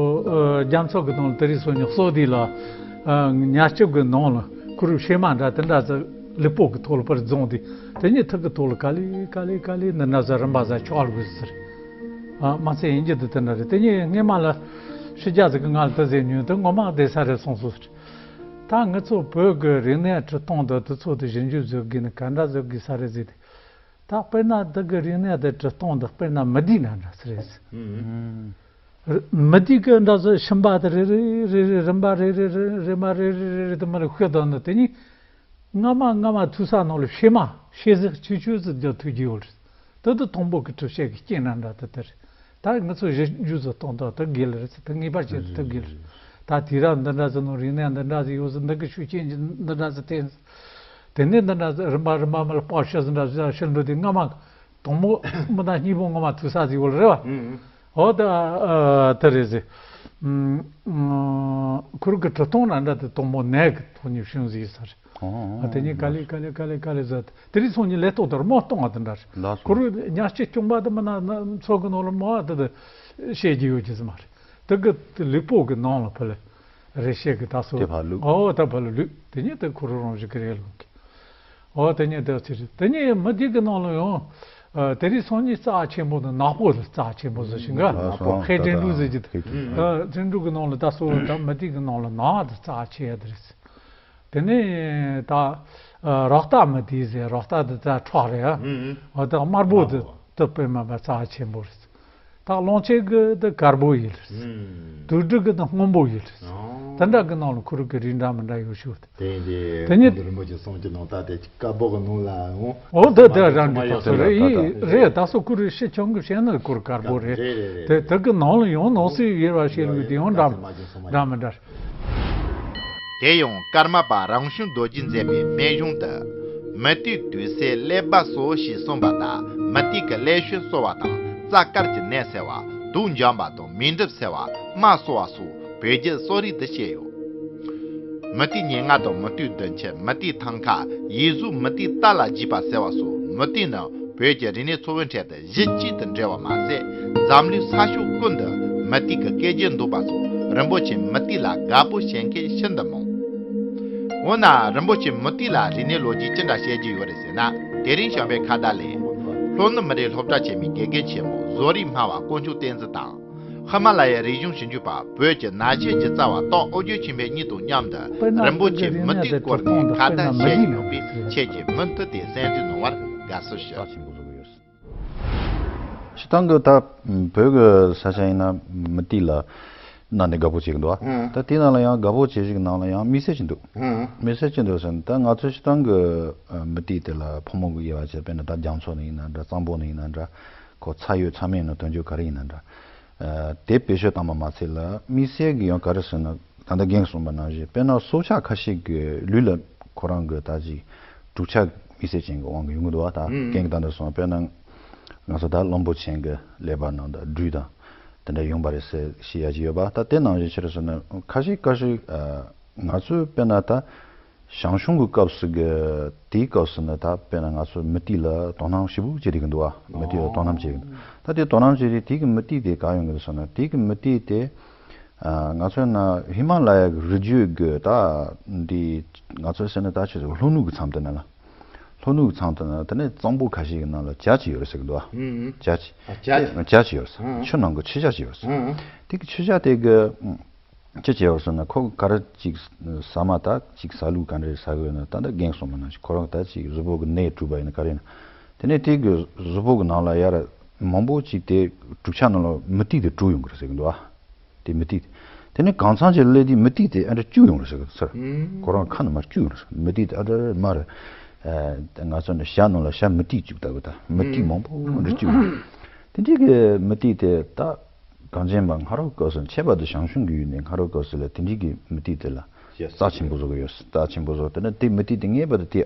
ཨ་རྒྱ་མཚོ་གི་ནང་ལ་དེ་རིང་སོ་ཉི་གསོལ་དུས་ལ་ཨ་ཉ་སྐྱིབས་གི་ནང་ལ་ཁོ་རང་ཕྱེ་མ་འདྲ་དེ་འདྲ་ཟིག་ལུས་པོ་གི་ཐོག་ལ་པར་རྫོང་དུས། དེ་ནས་ཐུག་གི་ཐོག་ལ་ག་ལེ་ག་ལེ་ག་ལེ་འདི་འདྲ་ཟིག་རིམ་པ་ཟིག་ཆགས་དགོས་ཟེར། ཨ་མ་ཚད་ཡིན་རྒྱུ་དེ་དེ་འདྲ་རེད། དེ་ནས་སྔས་མ་ལ་ཕྱི་རྒྱལ་ཟིག་གི་ང་ལ་དེ་ཟེར་ཉོན་དེ་ངོ་མ་བསྡད་ས་རེད་གསུངས་སོང་ཟེར། ད་ང་ཚོ་བོད་གི་རིག་གནས་འཁྲིད་སྟངས་དེ་དེ་ཚོ་དེ་ཞིབ་འཇུག་བཟོ་དགོས་ན་ག་འདྲ་བཟོ་དགོས་ས་རེད་ཟེར་ཏེ། ད་དཔེར་ན་འདི་གི་རིག་གནས་དེ་འཁྲིད་སྟངས་འདི་དཔེར་ན་མུ་ཏིག་ན་འདྲ་ཟེར་རེད། མུ་ཏིག་གི་འདྲ་ཟེར་ཤིང་པ་དེ་རེ་རེ་རེ་རེ་རིམ་པ་རེ་རེ་རེ་རེ་རེ་མ་རེ་རེ་རེ་རེ་དེ་མ་ལ་ཤོད་དང་ནི་དེ་ནི་སྔ་མ་སྔ་མ་ཐུག་ས་ནང་ལ་ཕྱེ་མ་ཕྱེ་ཟིག་ཆུ་ཆུ་ཟིག་རྒྱག་ཐུབ་ཀྱི་ཡོད་རེད། དེ་དེ་དང་པོ་གི་གྲུབ་ཆ་གི་རྐྱེན་ན་འདྲ་དེ་དེ་རེད། ད་ང་ཚོ་གཞི་རྒྱུ་ཚོ་གཏོང་ཐབས་ཐུབ་དགོས་ལ་རེད་ཟེར་དེ་ངེས་པར་བྱེད་ཐུབ་དགོས་ལ་རེད། ད་དུས་རབས་འདི་འདྲ་ཟེར་ནོ་རིག་གནས་འདི་འདྲ་ཟེར་ཡོད་ཟེར་འདི་གི་ཤུགས་རྐྱེན་གྱིས་འདི་འདྲ་ཟེར་བསྟན་ཟེར། དེ་ནས་འདི་འདྲ་ཟེར་རིམ་པ་རིམ་པ་མ་ལ་པར་ཤ་ཟེར་འདྲ་ཟེར་ཤི་འགྲོ་དུས་སྔ་མ་དང་པོ་མི་ད་གཉིས་པོ་ངོ་མ་ཐུག་ས་ཟེར་ཡོད་ལ་རེད་བ། འོ་ད་ཨ་དེ་རེད་ཟེར། ཁུར་གི་གྲུབ་སྟངས་ན་འདྲ་དེ་དང་པོ་ནས་གི་ཐོག་ནས་བྱུང་ཟིག་ས་རེད། ཨ་དེ་ནས་ག་ལེ་ག་ལེ་ག་ལེ་ག་ལེ་ཟེར་དེ་རིང་སང་ཉིན་ལས་ཐོག་དེར་མ་གཏོང་བ་དེ་འདྲ་རེད། ལགས་སོ། ཁོ་རང་ཉ་སྐྱིབས་ཆུང་པ་དེ་མིན་ན་ཚོགས་གི་ནང་ལ་མ་བ་དེ་དེ་བཤད་རྒྱུ་ཡོད་ཀྱི་ཟེར་མ་རེད། དེ་གི་དེ་ལུས་པོ་གི་ནང་ལ་ཕུ་ལེ་རེ་བཤད་གི་ད་སོ། དེ་ཕར་ལུས། ཨོ་ད་ཕུ་ལེ་ལུས་དེ་ཉིད་དེ་ཁོ་རང་རང་བཞིན་གི་རེད་ལུགས་གི། ཨོ་དེ་ཉིད་དེ་ཚེ་རེད། དེ་ཉིད་མུ་ཏིག་གི་ནང་ལ་ཡང་དེ་རིང་སང་ཉིན་རྩ་ཆེན་པོ་དང་ནག་པོ་དེ་རྩ་ཆེན་པོ་ཟེར་ཞིང་ག་ལགས་སོ། ཧེ་ཀྲིན་ཀྲུའུ་ཟེར་གྱི་དེ་ཀྲིན་ཀྲུའུ་གི་ནང་ལ་ད་སོ་ད་མུ་ཏིག་གི་ནང་ལ་ནག་དེ་རྩ་ཆེ་ཡ་དེ་རེད། དེ་ནས་ད་ཨ་རོག་ཏ་མུ་ཏིག་ཟེར། རོག་ཏ་དེ་ད་ཁྲག་རེད་ཨ། ཨ་ད་དམར་པོ་དེ་དེ་དཔེ་མ་པ་རྩ་ཆེན་པོ་རེད། ད་གླང་ཆེན་གི་དེ་དཀར་པོ་ཡིན་རེད། དུག་སྦྲུལ་གི་དེ་སྔོན་པོ་ཡིན་རེད། དེ་འདྲ་གི་ནང་ལ་ཁོ་རང་གི་རིགས་འདྲ་མི་འདྲ་ཡོད་ཤོས་དེ། དེ་ཡིན་དེ་དེ་ཉིད་གོང་དུ་རིན་པོ་ཆེ་གསུངས་ཀྱི་ནང་ད་དེ་དཀར་པོ་གི་ནང་ལ་འོང་། འོ་དེ་དེ་རང་གི་ཐོག་སོ་རེད་ཡིན་རེད། ད་སོ་ཁོ་རང་ཕྱི་ཁྱོན་གི་བཤད་ན་ཁོ་རང་དཀར་པོ་རེད། དེ་དེ་གི་ནང་ལ་ཡང་ནང་གསེས་ཡེར་བ་བཤད་ལུགས་དེ་ཡང་འདྲ་འདྲ་མི་འདྲ། དེ་ཡང་ཀརྨ་པ་རང་བྱུང་རྡོ་རྗེས་མཛད་པའི་སྨན་གཞུང་དུ། མུ་ཏིག་དུག་སེལ་ཀླད་པ་གསོ་ཞེས་གསུངས་པ་དང་མུ་ཏིག་གི་ཀླད་ཤོད་གསོ་བ་དང་རྩ་དཀར་གྱི་ནད་སེལ་བ། དུག་འཇོམས་པ་དང་མིག་འགྲིབ་སེལ་བ། རྨ་གསོ་བ་སོགས་བོད་བརྒྱུད་གསོ་རིག་ཏུ་བཤད་ཡོད། མུ་ཏིག་ཉེར་ལྔ་དང་མུ་ཏིག་བདུན་ཅུ། མུ་ཏིག་ཐང་ཁ། ཡིག་གཟུགས་མུ་ཏིག་རྟ་ལ་རྒྱས་པ་ཟེར་བ་སོགས་མུ་ཏིག་ནི་བོད་ཀྱི་རིག་གནས་འཚོ་བའི་ཁྲོད་དུ་གཞི་གཅིག་ཏུ་འདྲེས་པ་མ་ཟད། འཛམ་གླིང་ས་ཕྱོགས་ཀུན་ཏུ་མུ་ཏིག་གི་སྐད་རྒྱན་འདོན་པ་སོགས་རིན་པོ་ཆེ་མུ་ཏིག་ལ་དགའ་པོ་བྱེད་མཁན་ཤིན་ཏུ་མང་། འོ་ན་རིན་པོ་ཆེ་མུ་ཏིག་ལ་རིག་གནས་ལོ་རྒྱུས་ཅི་འདྲ་བཤད་ཀྱི་ཡོད་རེད་ཟེར་ན། དེ་རིང་བྱམས་པའི་ཁ་བརྡ་ལས། ལྷོ་ནུབ་མི་རིགས་སློབ་གྲྭ་ཆེན་མོའི་དགེ་རྒན་ཆེན་མོ་བཟོ་རིག་སྨྲ་བ་དཀོན་མཆོག་བསྟན་འཛིན་དང་། ཧི་མ་ལ་ཡའི་རིག་གཞུང་ཞིབ་འཇུག་པ་བོད་ཀྱི་ན་ཆེན་གྱི་རྩ་བ་སྟག་ཨོ་རྒྱན་ཆོས་འཕེལ་གཉིས་དང་མཉམ་དུ་རིན་པོ་ཆེ་མུ་ཏིག་སྐོར་ནས་ཁ་བརྡ་བྱས་ཡོད་པས། ཁྱེད་ཀྱིས་མུ་མཐུད་དེ་གསན་རྩིས་གནང་བར་དགའ་བསུ་ཞུ། སྤྱིར་བཏང་གི་ད་བོད་ཀྱི་ས་ཆ་ཡིན་ན་མུ་ཏིག་ལ་གནའ་ནས་དགའ་པོ་བྱེད་ཀྱི་འདུག་ད་དེ་ནང་ལ་ཡང་དགའ་པོ་བྱེད་ཞིག་ནང་ལ་ཡང་དམིགས་བསལ་ཅིག་འདུག་དམིགས་བསལ་ཅིག་འདུག་ཟེར་ན་ད་ང་ཚོ་སྤྱིར་བཏང་གི་མུ་ཏིག་དེ་ལ་ཕོ་མོ་གི་དབྱེ་བ་བྱས། དཔེར་ན་ད་རྒྱ་མཚོ་ནས་ཡིན་ན་འདྲ། གཙང་པོ་ནས་ཡིན་ན་འདྲ། ཁོ་ཚ་ཡོད་ཚ་མེད་ཡིན་ན། དོན་རྒྱུ་ག་རེ་ཡིན་ན་འདྲ། ཨ་དེ་བེད་སྤྱོད་བཏང་བ་མ་ཚད་ལ་དམིགས་བསལ་གྱི་ཡང་ག་རེ་ཟེར་ན། ད་ལྟ་རྒན་གསུངས་པ་ནང་བཞིན་དཔེར་ན་སྲོག་ཆགས་ཁ་ཤས་ཀྱི་ལུས་ལ་ཁོ་རང་གི་ད་ཅིག་གྲུབ་ཆ་དམིགས་བསལ་ཅན་གྱི་དབང་གིས་ཡོང་གི་འདུག་བ། ད་རྒན་གྱིས་ད་ལྟ་གསུངས། དཔེར་ན་ང་ཚོ་ད་གླང་པོ་ཆེ་གི་ཀླད་པ་ནང་ད་སྦྲུལ་དང་དེ་འདྲ་ཡོང་པ་རེད་ཟེར་བཤད་ཡ་ཅིག་ཡོད་པ། ད་དེ་ནང་བཞིན་ཅི་རེད་ཟེར་ན་ཁ་ཤས་ཁ་ཤས་ཨ་ང་ཚོས་དཔེར་ན་ད་ཞང་ཞུང་གི་སྐབས་སུ་གི་དེའི་སྐབས་སུ་ནི་ད་དཔེར་ན་ང་ཚོ་མུ་ཏིག་ལ་དོ་སྣང་ཞེ་པོ་བྱེད་རིགས་འདུག་བ། མུ་ཏིག་ལ་དོ་སྣང་བྱེད་རིགས་འདུག་ད་དེ་དོ་སྣང་བྱེད་རིགས་དེ་གི་མུ་ཏིག་དེ་ག་ཡོང་གི་འདུག་ཟེར་ན། དེ་གི་མུ་ཏིག་དེ་ཨ་ང་ཚོ་ན་ཧི་མ་ལ་ཡ་གི་རི་རྒྱུད་གི་ད་འདི་ང་ཚོ་ཟེར་ན་ད་ཆོས་ཟེར་ལྷོ་ནུབ་གི་མཚམས་དེ་ན་ལ། ལྷོ་ནུབ་གི་མཚམས་དེ་ན་དེ་ནས་གཙང་པོ་ཁ་ཤས་ཀྱི་ནང་ལ་བྱ་ཅིག་ཡོད་རེད་ཟེར་གི་འདུག་བ། བྱ་ཅིག་ཨ་བྱ་ཅིག་བྱ་ཅིག་ཡོད་རེད་ཟེར། ཆུ་ནང་གི་ཆུ་བྱ་ཅིག་ཡོད་རེད་ཟེར། དེ་གི་ཆུ་བྱ་དེ་གི་ཅི་བྱས་པར་སོང་ན་ཁོ་ག་རེ་ཅིག་ཟ་མ་ད་ཅིག་ཟ་ལུགས་ག་འདྲ་ཟ་གི་ཡོད་ན། ད་ལྟ་རྒན་གསུངས་པ་ནང་བཞིན་ཁོ་རང་ད་ཅིག་གཟུགས་པོ་གི་ནད་དྲུག་པ་ཡིན་ན་ག་རེ་ཡིན་ན། དེ་ནས་དེ་གི་གཟུགས་པོ་གི་ནང་ལ་ཡར་མང་པོ་ཅིག་དེ་གྲུབ་ཆ་ནང་ལ་མུ་ཏིག་དེ་དྲུག་ཡོང་གི་རེད་ཟེར་གི་འདུག་ཨ། དེ་མུ་ཏིག་དེ་ནས་གང་འཚམ་ཅིག་སླེབས་དུས་མུ་ཏིག་དེ་ཨ་འདྲ་བཅུ་ཡོང་རེད་ཟེར་གི་འདུག་ཟེར། ཁོ་རང་ཁ་ནས་མར་བཅུ་ཡོང་རེད་ཟེར། མུ་ཏིག་དེ་ཨ་འདྲ་མར་ང་ཚོ་ནི་ཞྭ་ནང་ལ་ཞྭ་མུ་ཏིག་བཅུག་ལྟ་བུ་ད་མུ་ཏིག་མང་པོ་འདྲ་བཅུ་ཡོང་། དེ་འདྲའི་གི་མུ་ཏིག་དེ་ད། གངས་ཅན་པ་སྔ་རབས་སྐབས་སུ། ཁྱད་པར་དུ་ཞང་ཞུང་གི་ཡུལ་ནས་སྔ་རབས་སྐབས་སུ་ལ་དེ་འདྲའི་གི་མུ་ཏིག་དེ་ལ་རྩ་ཆེན་པོ་བཟོ་གི་ཡོད། རྩ་ཆེན་པོ་བཟོ། དེ་ནས་དེ་མུ་ཏིག་དེ་ངེས་པར་དུ་དེ་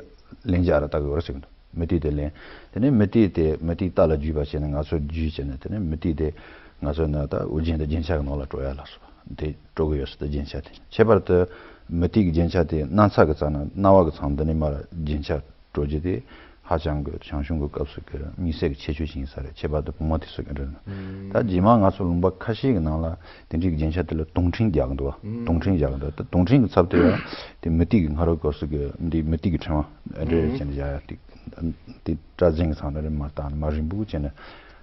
ལན་ཆགས་ར་ལྟ་གི་ཡོད་རེད་ཟེར་གི་འདུག་མུ་ཏིག་དེ་ལན། དེ་ནས་མུ་ཏིག་དེ་མུ་ཏིག་རྟ་ལ་བརྒྱུས་པ་བྱས་ནས་ང་ཚོ་བརྒྱུས་བྱས་ནས། དེ་ནས་མུ་ཏིག་དེ་ང་ཚོ་ན་ད་ཨོ་རྒྱན་དང་རྒྱན་ཆ་གི་ནང་ལ་སྤྲོ་ཡ་ལ་སོགས་དེ་སྤྲོ་གི་ཡོད་ཟེར། ད་རྒྱན་ཆ་དེ་ཁྱད་པར་དུ་མུ་ཏིག་གི་རྒྱན་ཆ་དེ་སྣ་ཚ་གི་རྩ་ན་སྣ་བ་གི་མཚམས་འདི་ནས་མར་རྒྱན་ཆ་སྤྲོ་རྒྱུ་དེ་ ཧ་ཅང་གི་ཞང་ཞུང་གི་སྐབས་སུ་གི་དམིགས་བསལ་གྱི་ཁྱད་ཆོས་ཤིག་ཡིན་ས་རེད། ཁྱད་པར་དུ་བུ་མོ་དེ་ཚོ་གི་འདྲ་ན། ད་རྗེས་མ་ང་ཚོ་ལུང་པ་ཁ་ཤས་ཀྱི་ནང་ལ་དེ་འདྲའི་རྒྱན་ཆ་དེ་ལ་དུང་ཕྲེང་རྒྱག་གི་འདུག་བ། དུང་ཕྲེང་རྒྱག་གི་འདུག་ད་དུང་ཕྲེང་གི་ཚབ་དེ་ཡང་དེ་མུ་ཏིག་གི་སྔ་རོལ་སྐབས་སུ་གི་འདི་མུ་ཏིག་གི་ཕྲེང་བ་འདྲ་ཅན་བཞག་ཡ་དེ། དེ་སྐྲ་རྫིང་གི་ཚང་ནས་རེད་མ་བཏང་ནས་མ་རིང་པོ་བྱས་ནས་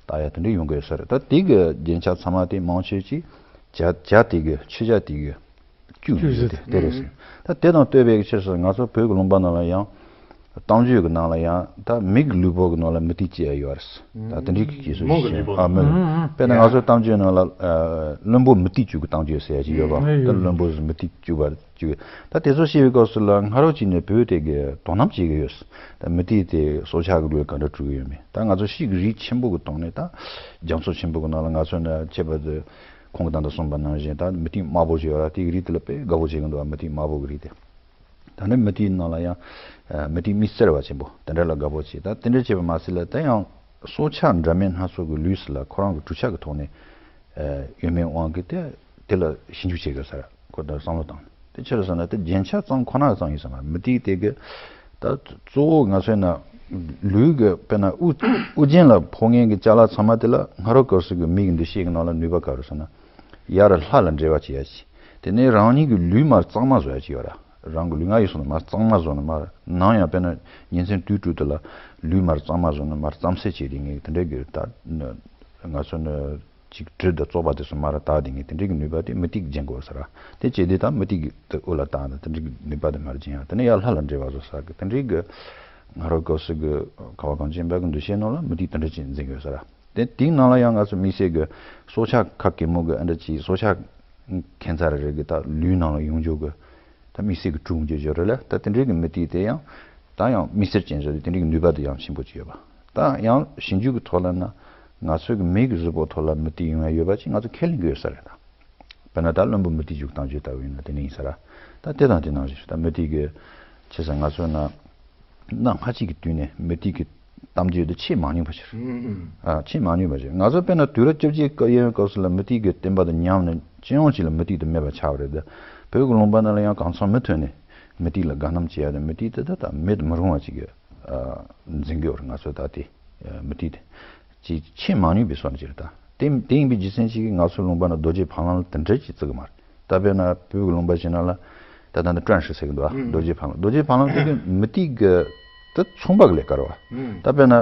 བཏགས་ཡ་དེ་འདྲ་ཡོང་གི་ཡོད་ས་རེད། ད་དེ་གི་རྒྱན་ཆ་ཚང་མ་དེ་མང་ཆེ་ཅིག་བྱ་བྱ་དེ་གི་ཆུ་བྱ་དེ་གི་བཅུག་ཡོད་དེ་དེ་རེད་ཟེར། ད་དེ་དང་བསྟུན་པའི་ཕྱིར་ཟེར་ང་ཚོ་བོད་ཀྱི་ལུང་པ་ནང་ལ་ཡང་གཏམ་རྒྱུད་ཀྱི་ནང་ལ་ཡང་ད་མི་གི་ལུས་པོ་གི་ནང་ལ་མུ་ཏིག་སྐྱེ་ཡ་ཡོད་རེད། ད་དེ་འདྲའི་གི་རྒྱུ་མཚན་ཞིག་ཨ་མི་དཔེར་ན་ང་ཚོ་གཏམ་རྒྱུད་ནང་ལ་བླུན་པོ་མུ་ཏིག་བཅུག་གི་གཏམ་རྒྱུད་ཟེར་ཡ་ཅིག་ཡོད་པ། ད་བླུན་པོ་མུ་ཏིག་བཅུག་པ་བཅུག་ད་དེ་ཚོ་ཤེས་པའི་སྐབས་སུ་ལ་སྔ་རོལ་གྱི་ནས་བོད་དེ་གི་དོ་སྣང་བྱེད་ཀྱི་ཡོད། ད་མུ་ཏིག་དེ་སྲོག་ཆགས་ཀྱི་ལུས་ག་འདྲ་གྲུབ་ཀྱི་ཡོད་མེད། ད་ང་ཚོ་ཤིག་རིགས་ཆེན་པོ་གི་སྟེང་ནས་ད་རྒྱ་མཚོ་ཆེན་པོ་གི་ནང་ལ་ང་ཚོ་ན་ཁྱད་པར་དུ་ཁོང་གི་ད་ལྟ་གསུངས་པ་ནང་བཞིན་ད་མུ་ཏིག་དམར་པོ་ཞིག་ཡོད་ར། དེ་གི་རིགས་དེ་ལ་དཔེ་དགའ་པོ་བྱེད་ཀྱི་འདུག་བ། མུ་ཏིག་དམར་པོ་གི་རིགས་དེ། ད་ནི་མུ་ཏིག་ནང་ལ་ཡང་མུ་ཏིག་མིག་སེར་བ་ཆེན་པོ་དེ་འདྲ་ལ་དགའ་པོ་བྱེད། ད་དེ་འདྲ་བྱེད་པ་མ་ཟད་ལ་ད་ཡང་སྲོག་ཆགས་འདྲ་མིན་སྣ་ཚོགས་ཀྱི་ལུས་སུ་ལ་ཁོ་རང་གི་གྲུབ་ཆ་གི་ཐོག་ནས་ཡོད་མེད་དབང་གིས་དེ་དེ་ལ་ཞིབ་འཇུག་བྱེད་དགོས་ས་ར། ཁོ་ད་བསམ་བློ་བཏང་དེ་ཕྱིར་ཟེར་ན་དེ་རྒྱན་ཆ་ཙམ་ཁོ་ན་ཙམ་ཡིན་ས་མ་རེད། མུ་ཏིག་དེ་གི་ད་གཙོ་བོ་ང་ཚོའི་ན་ལུས་ཀྱི་དཔེར་ན་དབུ་དབུ་རྒྱན་ལ་ཕོག་མཁན་གྱི་ཅ་ལག་ཚང་མ་དེ་ལ་སྔ་རོལ་སྐབས་སུ་གི་མི་གི་འདུ་ཤེས་ཀྱི་ནང་ལ་ནུས་པ་ག་རེ་ཟེར་ན། ཡར་ལྷ་ལ་འབྲེལ་བ་བྱེད་ཡ་ཅིག་དེ་ནས་རང་ཉིད་ཀྱི་ལུས་མར་གཙང་མ་བཟོ་ཡ་ཅིག་ཡོད་ར། རང་གི་ལུས་ངག་ཡིད་གསུམ་ལ་མར་གཙང་མ་བཟོ་ནས་མར་ནང་ཡང་དཔེར་ན་ཉིན་མཚན་དུས་དྲུག་དེ་ལ་ལུས་མར་གཙང་མ་བཟོ་ནས་མར་གཙང་སེལ་བྱེད་དེ་ངས་དེ་འདྲའི་གི་ད་ང་ཚོ་ནི་ཅིག་དྲི་དང་བཙོག་པ་དེ་ཚོ་མར་དག་དེ་ངས་དེ་འདྲའི་གི་ནུས་པ་དེ་མུ་ཏིག་རྒྱན་དགོས་ས་ར། དེ་བྱས་དེ་ད་མུ་ཏིག་གི་དེ་དབུ་ལ་བཏགས་ནས་དེ་འདྲའི་གི་ནུས་པ་དེ་མར་སྦྱིན་ཡ། དེ་ནས་ཡར་ལྷ་ལ་འབྲེལ་བ་བཟོ་ས་གི་དེ་འདྲའི་གི་སྔ་རོལ་སྐབས་སུ་གི་ཁ་བ་གངས་ཅན་པ་གི་འདུ་ཤེས་ནང་ལ་མུ་ཏིག་དེ་འདྲ་ཅིག་འཛིན་གི་ཡོད་ས་ར། དེ་དེའི་ནང་ལ་ཡང་ང་ཚོ་དམིགས་བསལ་གྱི་སྲོག་ཆགས་ཁ་གེ་མོ་གི་ཨ་འདྲ་ཅིག་སྲོག་ཆགས་ཁྱད་མཚར་རེ་རེ་གི་ད་ལུས་ནང་ལ་ཡོང་རྒྱུ་གི་ད་དམིགས་བསལ་གྱི་གྲུབ་འབྲས་ཅིག་རེད་ལ། ད་དེ་འདྲའི་གི་མུ་ཏིག་དེ་ཡང་ད་ཡང་མིག་སེར་ཅན་བཟོ་དེ་དེ་འདྲའི་གི་ནུས་པ་དེ་ཡང་ཆེན་པོ་ཅིག་ཡོད་པ། ད་ཡང་ཞིབ་འཇུག་གི་ཐོག་ལ་ན་ང་ཚོའི་གི་མིག་གི་གཟུགས་པོ་ཐོག་ལ་མུ་ཏིག་ཡོང་ཡ་ཡོད་པ་ཅིག་ང་ཚོ་ཁས་ལེན་གི་ཡོད་ས་རེད་ད། དཔེར་ན་ད་བླུན་པོ་མུ་ཏིག་བཅུག་གཏམ་རྒྱུད་ལྟ་བུ་ཡིན་ན་དེ་འདྲ་ཡིན་ས་ར། ད་དེ་དང་དེ་ནང་བཞིན་ད་མུ་ཏིག་གི་ཆེ་ས་ང་ཚོ་ན། གནའ་སྔ་ཕྱི་གི་དུས་ནས་མུ་ཏིག་གི་གཏམ་རྒྱུད་དེ་ཆེས་མང་ཉུང་བ་ཞིག་རེད། ཨ་ཆེས་མང་ཉུང་བ་ཞིག་ང་ཚོ་དཔེར་ན་དུས་རབས་བཅོ་བརྒྱད་སྐབས་ཡོང་བའི་སྐབས་སུ་ལ་མུ་ཏིག་གི་བསྟན་པ་དང་ཉམས་ནས་སྤྱི་ཡོངས་ཅིག་ལ་མུ་ཏིག་དེ་མེད་པ་ཆགས་པ་རེད་དེ། བོད་ཀྱི་ལུང་པ་ནང་ལ་ཡང་གང་འཚམ་མུ་མཐུད་ནས་མུ་ཏིག་ལ་དགའ་སྣང་བྱེད་ཡ་དང་མུ་ཏིག་དེ་ད་ད་མེད་དུ་མི་རུང་བ་ཅིག་གི་ཨ་འཛིན་གྱི་ཡོད་རེད། ང་ཚོ་ད་དེ་ཨ་མུ་ཏིག་དེ། ཅིག་ཆེས་མང་ཉུང་བའི་སོ་ན་ཅིག་རེད་ད། དེ་དེ་ཡིན་པའི་རྒྱུ་མཚན་ཅིག་གིས་ང་ཚོའི་ལུང་པ་ན་རྡོ་རྗེ་ཕ་ལམ་ལ་དེ་འདྲ་ཅིག་བརྩི་གི་མ་རེད། ད་དཔེར་ན་བོད་ཀྱི་ལུང་པ་ཞིག་ན་ལ་ད་ད་ནི་ཀྲན་ཧྲི་ཟེར་གི་འདུག་ཨ། རྡོ་རྗེ་ཕ་ལམ་རྡོ་རྗེ་ཕ་ལམ་དེ་གི་མུ་ཏིག་གི་དེ་ཚོང་པ་གི་ལས་ཀ་རེད་བ། ད་དཔེར་ན་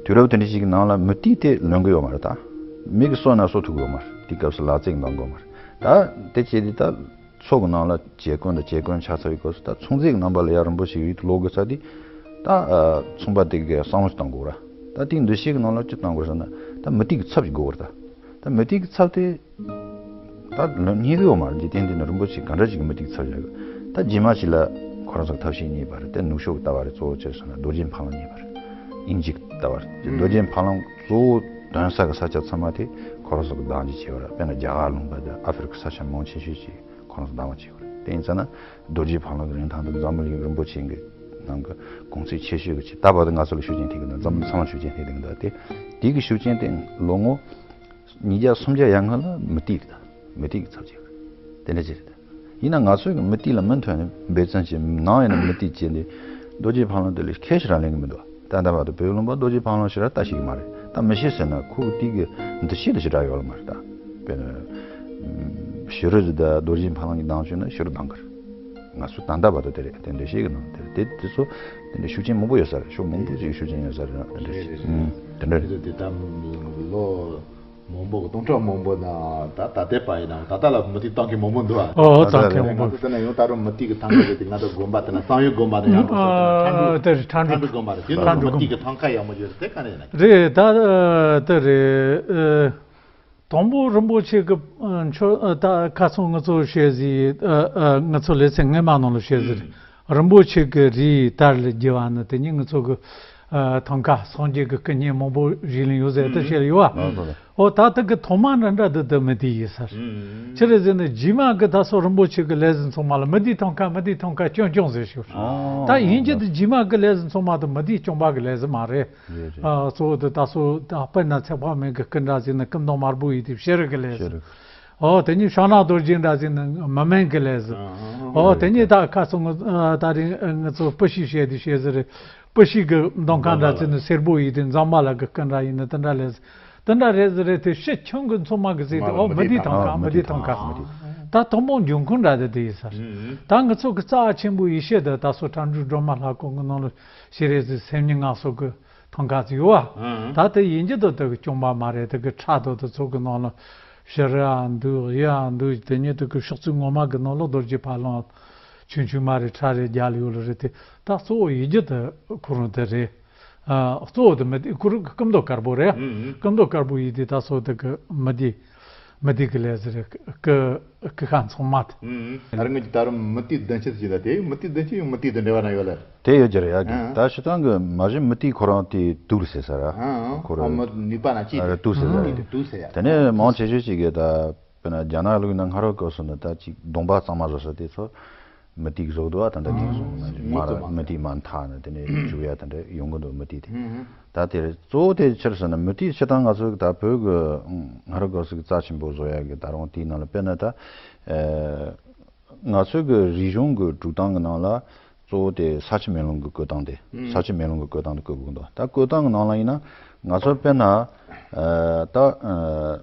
དུས་རབས་དེ་འདྲ་ཅིག་གི་ནང་ལ་མུ་ཏིག་དེ་ལོན་གི་ཡོད་མ་རེད་ད། མི་གི་གསོ་ན་གསོ་ཐུབ་གི་ཡོད་མ་རེད། དེ་སྐབས་སུ་ལག་རྩལ་གི་འདང་གི་ཡོད་མ་རེད་ད། དེ་བྱས་དེ་ད། མཚོ་གི་ནང་ལ་བྱེ་རྐོན་དང་བྱེ་རྐོན་ཆགས་ཚར་བའི་སྐབས་སུ་ད་ཚོང་རྫས་ཀྱི་རྣམ་པ་ལ་ཡར་རིན་པོ་ཆེ་ཡིད་དུ་ལོག་དགོས་ཚར་དུས་ད་ཨ་ཚོང་པ་དེ་གས་བསམ་བློ་ཞིག་བཏང་དགོས་ར། ད་དེའི་འདུ་ཤེས་ཀྱི་ནང་ལ་ཅི་བཏང་དགོས་ཟེར་ན་ད་མུ་ཏིག་གི་ཚབ་ཅིག་དགོས་ར། ད་ད་མུ་ཏིག་གི་ཚབ་དེ་ད་ལོན་རྙེད་གི་ཡོད་མ་རེད། འཇིག་རྟེན་འདི་ན་རིན་པོ་ཆེ་ག་འདྲ་ཞིག་གི་མུ་ཏིག་གི་ཚབ་ཅིག་ཡོད། ད་རྗེས་མ་ཞིག་ལ་ཁོ་རང་ཚོ་ཐབས་ཤེས་རྙེད་པ་རེད། དེ་ནུབ་ཕྱོགས་ཀྱི་ལྟ་བ་རེད། གཙོ་བོ་ཅི་ཟེར་ན་རྡོ་རྗེ་ཕ་ལམ་རྙེད་པ་རེད། དབྱིན་ཇི་གི་ལྟ་བ་རེད། རྡོ་རྗེ་ཕ་ལམ་གཙོ་བོ་འདོན་ས་གི་ས་ཆ་ཚང་མ་དེ་ཁོ་རང་ཚོ་གི་བདག་འཛིན་བྱས་པ་རེད། དཔེར་ན་རྒྱ་གར་ལུང་པ་དང་ཨ་ཧྥེ་རི་ཁ་ས་ཆ་མང་ཆེ་ཤོས་ཅིག་ཁོ་རང་ཚོ་བདག་པ་བྱས་པ་རེད། དེ་ཡིན་ཙང་ན་རྡོ་རྗེ་ཕ་ལམ་གྱི་རིན་ཐང་དེ་འཛམ་བུ་གླིང་རིན་པོ་ཆེ་གི་ནང་གི་གོང་ཚད་ཆེ་ཤོས་ཀྱི་ཆེད། ད་བར་དུ་ང་ཚོ་ལ་ཤུགས་རྐྱེན་ཐེབས་ཀྱི་འདུག་འཛམ་གླིང་ཚང་མ་ཤུགས་རྐྱེན་ཐེབས་ཀྱི་འདུག་དེ་དེ་གི་ཤུགས་རྐྱེན་དེ་ལོ་ངོ་ཉིས་བརྒྱ་སུམ་བརྒྱ་ཡར་སྔོན་ལ་མུ་ཏིག་རེད། མུ་ཏིག་གི་ཚབ་བྱས་པ་རེད། དེ་འདྲ་ཅིག་རེད། ཡིན་ན་ང་ཚོའི་གི་མུ་ཏིག་ལ་མུ་མཐུད་ནས་འབད་བརྩོན་བྱས་ནང་ཡིན་ན་མུ་ཏིག་བྱས་ནས་རྡོ་རྗེ་ཕ་ལམ་དེ་ལ་ཁས་ཞེ་དྲག་ལེན་གི་མི་འདུག་ད་ལྟ་བར་དུ་བོད་ལུང་པ་རྡོ་རྗེ་ཕ་ལམ་ཞེ་དྲག་ལྟ་ཤེས་ཀྱི་མ་རེད། ད་མི་ཤེས་ཟེར་ན་ཁོ་གི་དེ་གི་འདུ་ཤེས་དེ་ཞེ་དྲག་ཡོད་མ་རེད་ད། དཔེར་ན་ཕྱི་རོལ་གྱི་ད་རྡོ་རྗེ་ཕ་ལམ་གྱི་གདངས་བྱུང་ན་ཕྱི་རོལ་གདངས་ཀྱི་རེད། ང་ཚོ་ད་ལྟ་བར་དུ་དེ་རེད། དེ་འདུ་ཤེས་ཀྱི་ནང་དེ་རེད། དེ་དེ་ཚོ་དེ་འདྲ་ཤུགས་རྐྱེན་མང་པོ་ཡོད་ས་རེད། ཕྱོགས་མང་པོ་ཅིག་ཤུགས་རྐྱེན་ཡོད་ས་རེད། དེ་འདྲ་རེད། དེ་འདྲ་རེད། དེ་ད་ལོ། མང་པོ་གི་སྟོང་ཕྲག་མང་པོ་ན་ད་ད་ལྟའི་བར་ཡིན་ནའང་ད་ལྟ་ལ་མུ་ཏིག་བཏང་མཁན་མང་པོ་འདུག་ཨ། ཨོ་ཨོ་བཏང་མཁན་མང་པོ། ང་ཚོ་དེ་ན་ཡང་ད་རུང་མུ་ཏིག་གི་ཐང་ཀ་ཡོད་དེ། ང་ཚོ་དགོན་པ་དེ་ན་གསང་ཡུལ་དགོན་པ་དེ་ཡང་ཨ་ཨ་དེ་རེད། ཁྲ་འབྲུག་དགོན་པ་རེད། དེ་ན་ཁྲ་འབྲུག་མུ་ཏིག་གི་ཐང་ཀ་ཡག་མོ་ཡོད་རེད། དེ་ག་ནས་ཡིན་ན། རེད། ད་ཨ་དེ་རེད། ཨ་དང་པོ་རིན་པོ་ཆེ་གི་ཨ་མཆོད་ཨ་ད་ཁ་སང་ང་ཚོ་བཤད་ཟིན་ཨ་ཨ་ང་ཚོ་ལེ་ཚན་སྔས་མ་ནང་ལ་བཤད་ཟིན་རེད། རིན་པོ་ཆེ་གི་རིའི་དར་ལ་རྒྱུ་བ་ནི་དེ་ཉིད་ང་ཚོ་གི་ཨ་ཐང་ཀ་སངས་རྒྱས་ཀྱི་སྐུ་བརྙན་མང་པོ་བཞེངས་ལ་ཡོད་ཟེར་ད་བཤད་ལ་ཡོད་བ། ཨོ་ད་ལྟ་གི་ཐོག་མ་འདྲ་འདྲ་འདི་འདི་མུ་ཏིག་ཡིན་ས་རེད། ཅི་རེད་ཟེར་ན་རྗེས་མ་གི་ད་སོ་རིན་པོ་ཆེ་གི་ལས་ཟིན་ཚང་མ་ལ་མུ་ཏིག་ཐང་ཀ་མུ་ཏིག་ཐང་ཀ་སྐྱོང་སྐྱོང་ཟེར་ཞུ། ད་ཡིན་གྱི་འདི་རྗེས་མ་གི་ལས་ཟིན་ཚང་མ་དུ་མུ་ཏིག་སྐྱོང་པ་གི་ལས་ཟིན་མ་རེད། རེད་རེད། ཨ་གཙོ་བོ་དེ་ད་སོ་ད་དཔེར་ན་ཚེ་དཔག་མེད་ཀྱི་སྐུ་འདྲ་ཟིན་ན་སྐུ་མདོག་དམར་པོ་ཡིན་དེ་ཤེས་རིག་གི་ལས་ཟིན། ཤེས་རིག་ཨོ་དེ་ཉིད་ཤོག་ནག་རྡོ་རྗེ་འདྲ་ཟིན་ན་མི་དམན་གི་ལས་ཟིན། ཨོ་དེ་ཉིད་ད་ཁ་སང་ད་རིང་ང་ཚོ་སྤུ་ཤི་བཤད་དེ་བཤད་ཟིན་རེད། སྤུ་ཤིང་གི་འདོང་ཁ་འདྲ་ཚོ་ནི་སེར་པོ་ཡིན་དུས་འཛམ་བུ་གླིང་གི་སྐུ་འདྲ་ཡིན་ནི་དེ་འདྲ་ལས། དེ་འདྲ་རེད་ཟེར་རེད་དེ། ཕྱི་ཁྱོན་གྱི་ཚང་མ་གི་ཟེར་དུས། མ་ཨོ་མི་མི་དེ་དེ་ཐང་ཐང་ཁ། མི་མི་དེ་དེ་ཐང་ཐང་ཁ། ཁ། ད་ཐོག་མོ་འབྱུང་ཁུངས་འདྲ་དེ་དེ་ཡིན་ས་རེད། ཨང་། ད་ང་ཚོ་གི་རྩ་ཆེན་པོ་ཡེ་ཤེས་དེ་ད་སོ་ཁྲ་འབྲུ་སྒྲོལ་མ་ལྷ་ཁང་གི་ནང་ལ་ཞེ་རེ་ཟེར་སེམས་ཉིད་ངལ་གསོ་གི་ཐང་ཁ་ཟིག་ཡོད་བ། ཨང་། ད་དེ་ཡིན་གྱི་དོ་དེ་གི་གཅུང་པ་མ་རེད། དེ་གི་ཁྲ་དོ་དེ་ཚོ་གི་ནང་ལ་བྱུ་རུའང་འདུག་གཡུའང་འདུག་དེ་ཉིད་དུ་གི་ཕྱག་ཚོད་ངོ་མ་གི་ནང་ལོགས་རྡོ་རྗེ་ཕ་ལོང་ཆུང་ཆུང་མ་རེད། ཁྲ་རེ་རྒྱག་ལ་ཡོད་ལ་རེད་དེ། ད་གཙོ་བོ་ཡི་གེ་དེ་ཁོ་རང་དེ་རེད། ཨ། གཙོ་བོ་དེ་མི་དེ་ཁོ་རང་གི་སྐུ་མདོག་དཀར་པོ་རེད། ཨུ་ཨུ། སྐུ་མདོག་དཀར་པོ་ཡི་དེ་ད་གཙོ་བོ་དེ་གི་མི་དེ། མི་དེ་གི་ལས་ཟེར་རེད། སྐུ་སྐུ་ཤ་ཚང་མ་དེ། ཨུ་ཨུ། ད་རུང་ངས་ད་རུང་མུ་ཏིག་བདུན་ཅུ་ཟེར་ལ། དེ་མུ་ཏིག་བདུན་ཅུ་ཡང་མུ་ཏིག་དང་འབྲེལ་བ་ན་ཡོད་ལ། དེ་ཡོད་ཀྱི་རེད་ཡ་གི། ཨ། ད་སྤྱིར་བཏང་གི་མ་གཞི་མུ་ཏིག་ཁོ་རང་དེ་དུག་ཟེར་ས་ར། ཨ། ཨ། ཁོ་ར་ཨ་མ་ནུས་པ་ན་ཅི། ཨ། དུག་ཟེར་ས་རེད། དུག་ཟེར་ཡ། དེ་ནས་མང་ཆེ་ཤོས་ཅིག་གིས་ད་དཔེར་ན་རྒྱ་ནག་ལུགས་ན་སྔ་རབས་སྐབས་སུ་ནི་ད་ཅིག་གདོང་པ་གཙང་མ་བཟོ་ས་དེ་ཚོ་མུ་ཏིག་བཟོ་འདུག་བ། ད་ལྟ་ཨ་ངས་བཟོ་ན་མ་མ་མུ་ཏིག་མ་འཐག་ནས་དེ་ནས་བྱུག་ཡ་དེ་འདྲ་ཡོང་གི་འདུག་མུ་ཏིག་དེ། ཨ། ད་དེ་རེད། གཙོ་བོ་དེ་ཕྱིར་ཟེར་ན་མུ་ཏིག་སྤྱིར་བཏང་ང་ཚོ་ད་བོད་ཀྱི་སྔ་རབས་སྐབས་སུ་གི་རྩ་ཆེན་པོ་བཟོ་ཡ་གི་ད་རུང་དེའི་ནང་ལ་དཔེར་ན་ད། ཨ། ང་ཚོའི་གི་རིག་གཞུང་གི་སྒྲུག་སྟངས་ཀྱི་ནང་ལ་གཙོ་བོ་དེ་ས་ཆུ་མེ་རླུང་གི་བཀོད་སྟངས་དེ། ཨང་། ས་ཆུ་མེ་རླུང་གི་བཀོད་སྟངས་དེ་བཀོད་དགོས་འདུག་ད་བཀོད་སྟངས་ཀྱི་ནང་ལ་ཡིན་ན་ང་ཚོར་དཔེར་ན། ཨ། ད། ཨ།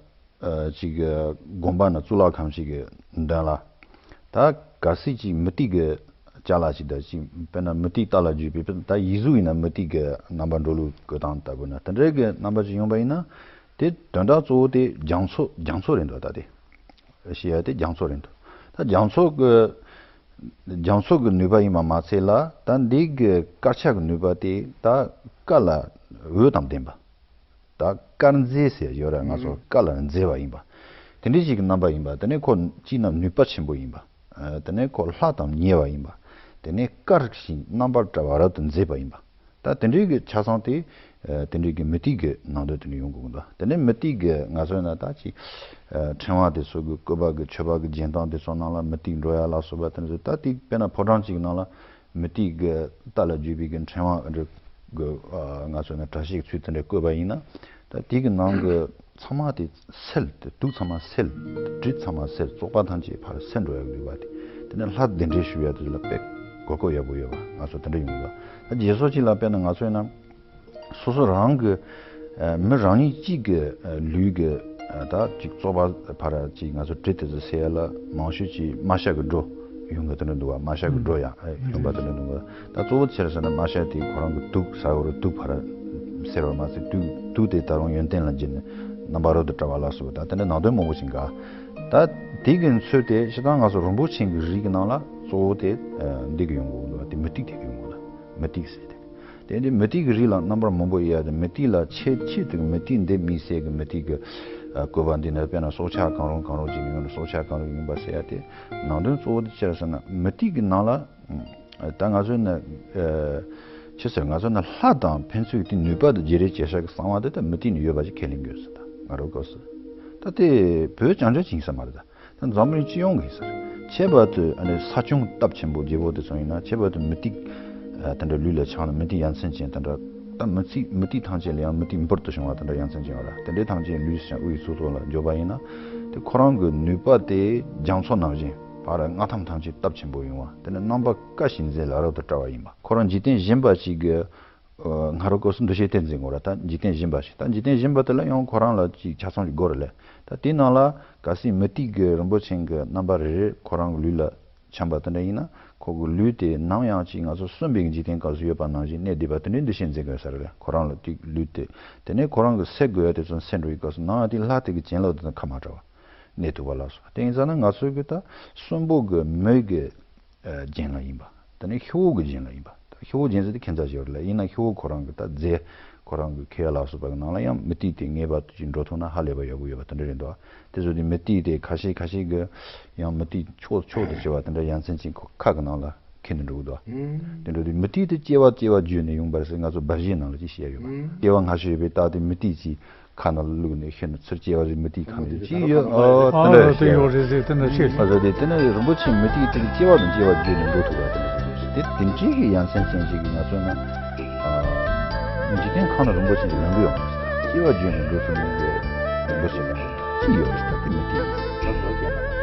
ཨ། ཅིག་གི་དགོན་པ་ན་གཙུག་ལག་ཁང་ཞིག་གི་མདུན་ལ། ད་གལ་སྲིད་ཅིག་མུ་ཏིག་གི་ཅ་ལག་ཅིག་དང་ཅིག་དཔེར་ན་མུ་ཏིག་རྟ་ལ་བརྒྱུས་པའི་དཔེར་ན་ད་ཡིག་གཟུགས་ཡིན་ན་མུ་ཏིག་གི་རྣམ་པ་འགྲོ་ལུགས་བཀོད་སྟངས་ལྟ་བུ་ན་དེ་འདྲའི་གི་རྣམ་པ་ཅིག་ཡོང་པ་ཡིན་ན། དེ་དོན་དག་གཙོ་བོ་དེ་རྒྱ་མཚོ། རྒྱ་མཚོ་རེད་འདུག་ད་དེ། ཞེས་ཡ་དེ་རྒྱ་མཚོ་རེད་འདུག་ད་རྒྱ་མཚོ་གི། རྒྱ་མཚོ་གི་ནུས་པ་ཡིན་པ་མ་ཚད་ལ། ད་འདི་གི་དཀར་ཆ་གི་ནུས་པ་དེ་ད་དཀར་ལ་འོད་དང་ལྡན་པ། ད་དཀར་མཛེས་ཟེར་ཡོད་ར། ང་ཚོ་ཨང་། དཀར་ལ་མཛེས་པ་ཡིན་པ། དེ་འདྲའི་ཞིག་གི་རྣམ་པ་ཡིན་པ། དེ་ནས་ཁོ་སྤྱིར་ན་ནུས་པ་ཆེན་པོ་ཡིན་པ། ཨ། དེ་ནས་ཁོ་ལྷ་དང་ཉེ་བ་ཡིན་པ། དེ་ནས་དཀར་ཞིང་རྣམ་པར་བཀྲ་བ་རབ་ཏུ་མཛེས་པ་ཡིན་པ། ད་དེ་འདྲའི་གི་ཆ་ཚང་དེ། ཨ། དེ་འདྲའི་གི་མུ་ཏིག་གི་ནང་དོན་དེ་འདྲ་ཡོང་དགོས་ཀྱི་འདུག་དེ་ནས་མུ་ཏིག་གི་ང་ཚོ་ན་ད་ཅིག་ཨ། ཕྲེང་བ་དེ་ཚོ་གི་བཀོད་པ་གི་མཆོད་པ་གི་རྒྱན་སྟངས་དེ་ཚོ་ནང་ལ་མུ་ཏིག་འགྲོ་ཡ་ལ་སོགས་པ་དེ་ཚོ། ད་དེ་དཔེར་ན་ཕོ་བྲང་ཅིག་ནང་ལ་མུ་ཏིག་གི་རྟ་ལ་བརྒྱུས་པའི་གི་ཕྲེང་བ་འདྲ་གི། ཨ། ང་ཚོ་ན་བཀྲ་ཤིས་ཚུལ་དེ་འདྲ་བཀོད་པ་ཡིན་ན། ད་དེ་གི་ནང་གི་ཚང་མ་དེ་སེལ་ཏེ། དུག་ཚང་མ་སེལ། དྲི་ཚང་མ་སེལ། བཙོག་པ་ཐམས་ཅད་ཕར་སེལ་འགྲོ་ཡག་ནུས་པ་དེ། དེ་ནས་ལྷ་གདན་འདྲེན་ཞུ་ཡག་དེ་ལ་དཔེ་གོ་སྐབས་ཡག་པོ་ཡོད་པ། ང་ཚོ་དེ་འདྲ་ཡོང་གི་འདུག་ད་རྗེས་སོར་ཅིག་ལ་དཔེར་ན་ང་ཚོ་ཡིན་ན་སོ་སོ་རང་གི། ཨ། མི་རང་ཉིད་གཅིག་གི། ཨ། ལུས་ཀྱི། ཨ། ད་ཅིག་བཙོག་པ་ཕར་ཅིག་ང་ཚོ་དྲི་དེ་ཚོ་སེལ་ཡག་ལ་མང་ཤོས་ཅིག་རྨ་བྱ་གི་སྒྲོ་ཡོང་གི་དེ་འདྲ་འདུག་བ། རྨ་བྱ་གི་སྒྲོ་ཡང་ཡོང་པ་དེ་འདྲ་འདུག་ག་ད་གཙོ་བོ་ཆེར་ཟེར་ན་རྨ་བྱ་དེ་ཁོ་རང་གི་དུག་ཟ་བ་རུ་དུག་ཕར་སེལ་བ་མ་ཟད། དུག་དུག་དེ་ད་རུང་ཡོན་ཏན་ལ་བརྒྱུད་ནས་རྣམ་པ་རབ་ཏུ་བཀྲ་བ་ལ་སོགས་པ། ད་དེ་འདྲ་ནང་དོན་མང་པོ་ཞིག་འགའ། ད་དེ་གི་མཚོན་དེ་སྤྱིར་བཏང་ང་ཚོ་རིན་པོ་ཆེ་གི་རིགས་ཀྱི་ནང་ལ་གཙོ་བོ་དེ་འདི་གི་ཡོང་གི་འདུག་དེ་མུ་ཏིག་དེ་གི་ཡོང་གི་འདུག་མུ་ཏིག་ཟེར་དེ། དེ་འདི་མུ་ཏིག་གི་རིགས་ལ་རྣམ་པ་མང་པོ་ཡོད་ཡ་དེ། མུ་ཏིག་ལ་ཆེས་ཆེས་དེ་མུ་ཏིག་འདི་དམིགས་བསལ་གི་མུ་ཏིག་གི་བཀོད་པ་འདི་ནི་དཔེར་ན་སྲོག་ཆགས་གང་རུང་གང་རུང་ཅིག་ཡོང་ན་སྲོག་ཆགས་གང་རུང་ཡིན་པ་ཟེར་ཡ་དེ། ནང་དོན་གཙོ་བོ་དེ་ཅི་རེད་ཟེར་ན་མུ་ཏིག་གི་ནང་ལ། ད་ང་ཚོ་ནི། ཨ། ཅི་ཟེར། ང་ཚོ་ནི་ལྷ་དང་ཕན་ཚུན་གྱི་ནུས་པ་དང་བརྗེ་རེས་བྱེད་ཤེས་ཀྱི་གསང་བ་དེ་ད་མུ་ཏིག་ནི་ཡོད་པ་ཞིག་ཁས་ལེན་དགོས་ཟེར། ད་ང་རང་སྐབས་སུ་ད་དེ་བོད་རྐྱང་རྐྱང་ཅིག་ཡིན་ས་མ་རེད། ད་ད་འཛམ་བུ་གླིང་སྤྱི་ཡོངས་ཀྱི་ཡིན་ས་རེད། ཁྱད་པར་དུ་ཨ་ནི་ས་སྐྱོང་སྟོབས་ཆེན་པོ་རྒྱལ་པོ་དེ་ཚོ་ཡིན་ན་ཁྱད་པར་དུ་མུ་ཏིག་ཨ། དེ་འདྲ་ལུས་ལ་འཆང་ན། མུ་ཏིག་ཡ་མཚན་ཅན་དེ་འདྲ། ད་མུ་ཏིག་མུ་ཏིག་ཐམས་ཅད་ལ་ཡང་མུ་ཏིག་འབུར་དུ་བྱུང་བ་དེ་འདྲ་ཡ་མཚན་ཅན་ཡོད་ར། དེ་འདྲའི་ཐམས་ཅད་ལུས་སུ་འཆང་དབུའི་གཙུག་ཏོར་ལ་འཇོག་པ་ཡིན་ན། དེ་ཁོ་རང་གི་ནུས་པ་དེ་རྒྱ་མཚོ་ནང་བཞིན་ཕར་མངའ་ཐང་ཐམས་ཅད་སྟོབས་ཆེན་པོ་ཡོང་བ། དེ་ནས་རྣམ་པ་དཀར་ཞིང་མཛེས་ལ་རབ་ཏུ་བཀྲ་བ་ཡིན་པ། ཁོ་རང་འཇིག་རྟེན་བཞིན་པ་ཞིག་གི། ཨ། སྔ་རབས་སྐབས་སུ་འདུ་ཤེས་དེ་འཛིན་དགོས་ར། ད་འཇིག་རྟེན་བཞིན་པ་ཞིག་ད་འཇིག་རྟེན་བཞིན་པ་དེ་ལ་ཡང་ཁོ་རང་ལ་ཅིག་ཆ་ཚང་ཞིག་དགོས་ར་ལེ། ད་དེའི་ནང་ལ་གལ་སྲིད་མུ་ཏིག་གི་རིན་པོ་ཆེ་གི་རྣམ་པ་རེ་རེ་ཁོ་རང་གི་ལུས་ལ་འཆང་པ་དེ་འདྲ་ཡིན་ན། ཁོ་གི་ལུས་དེ་ནམ་ཡང་ཅིག་ང་ཚོ་གསོན་པའི་འཇིག་རྟེན་སྐབས་སུ་ཡོད་པ་ནང་བཞིན་གནས་བསྡད་པ་དེ་འདྲའི་འདུ་ཤེས་འཛིན་དགོས་ས་རེད། ཁོ་རང་ལ་ཏིག་ལུས་དེ། དེ་ནས་ཁོ་རང་གི་སེལ་དགོས་ཡ་དེ་ཚོ་སེལ་འགྲོ་བའི་སྐབས་སུ་ནམ་ཡང་དེ་ལྷ་དེ་གི་བྱིན་རླབས་དེ་དང་ཁ་མ་བྲལ་བ་གནས་ཐུབ་པ་ལ་སོགས། དེ་ཡིན་ཙང་ན་ང་ཚོའི་གི་ད་གསོན་པོ་གི་མི་གི་ཨ། རྒྱན་ལ་ཡིན་པ། དེ་ནས་ཤི་བོ་གི་རྒྱན་ལ་ཡིན་པ། ད་ཤི་བོ་རྒྱན་ཟེར་དེ་ཁྱད་མཚར་ཞིག་ཡོད་རེད་ལ། ཡིན་ན་ཤི་བོ་ཁོ་རང་གི་ད་རྫས་ཁོ་རང་གི་ཁེ་ཡ་ལ་སོགས་པ་གི་ནང་ལ་ཡང་མུ་ཏིག་དེ་ངེས་པར་དུ་ཅིག་འགྲོ་ཐུབ་ན་ཧ་ལས་པ་ཡག་པོ་ཡོད་པ་དེ་འདྲ་རེད་འདུག་དེ་ཚོ་དེ་མུ་ཏིག་དེ་ཁ་ཤས་ཁ་ཤས་གི་ཡང་མུ་ཏིག་མཆོག་མཆོག་ཏུ་གྱུར་པ་དེ་འདྲ་ཡ་མཚན་ཅན་ཁོ་ཁ་གི་ནང་ལ་ཁེལ་ནས་འགྲོ་གི་འདུག་དེ་འདྲ་དེ་མུ་ཏིག་དེ་སྐྱེ་བ་སྐྱེ་བ་བརྒྱུད་ནས་ཡོང་བ་རེད་ཟེར་ང་ཚོ་སྦར་གཞས་ནང་ལ་ཅིག་བཤད་ཡོད་པ། སྐྱེ་བ་སྔ་ཕྱི་ཡོད་པའི་རྟགས་དེ་མུ་ཏིག་ཅིག་ཁ་ནང་བླུགས་ནས་ཤི་ན་ཚུར་སྐྱེ་བ་རེ་མུ་ཏིག་ཁ་ནས་ཅི་ཡོད། ཨོ། དེ་འདྲ་ཨ་དེ་ཡོད་རེད་ཟེར་དེ་འདྲ་བཤད། ཨ་ཟེར་དེ་དེ་ནས་རིན་པོ་ཆེ་མུ་ཏིག་དེ་གི་སྐྱེ་བ་དང་སྐྱེ་བ་བརྒྱུད་ནས་འགྲོ་ཐུབ་པ་དེ་འདྲ་ཟེར་དེ་དེ་འདྲའི་གི་ཡ་མཚན་ཅན་ཞིག་གི་ང་ཚོ་ན། ཨ། འཇིག་རྟེན་ཁམས་ན་རིན་པོ་ཆེ་ལོན་གི་ཡོད་མ་རེད། སྐྱེ་བ་བརྒྱུད་ནས་འགྲོ་ཐུབ་མཁན་གི་རིན་པོ་ཆེ་ལོན་གི་ཅི་ཡོད་རེད། ད་དེ་མུ་ཏིག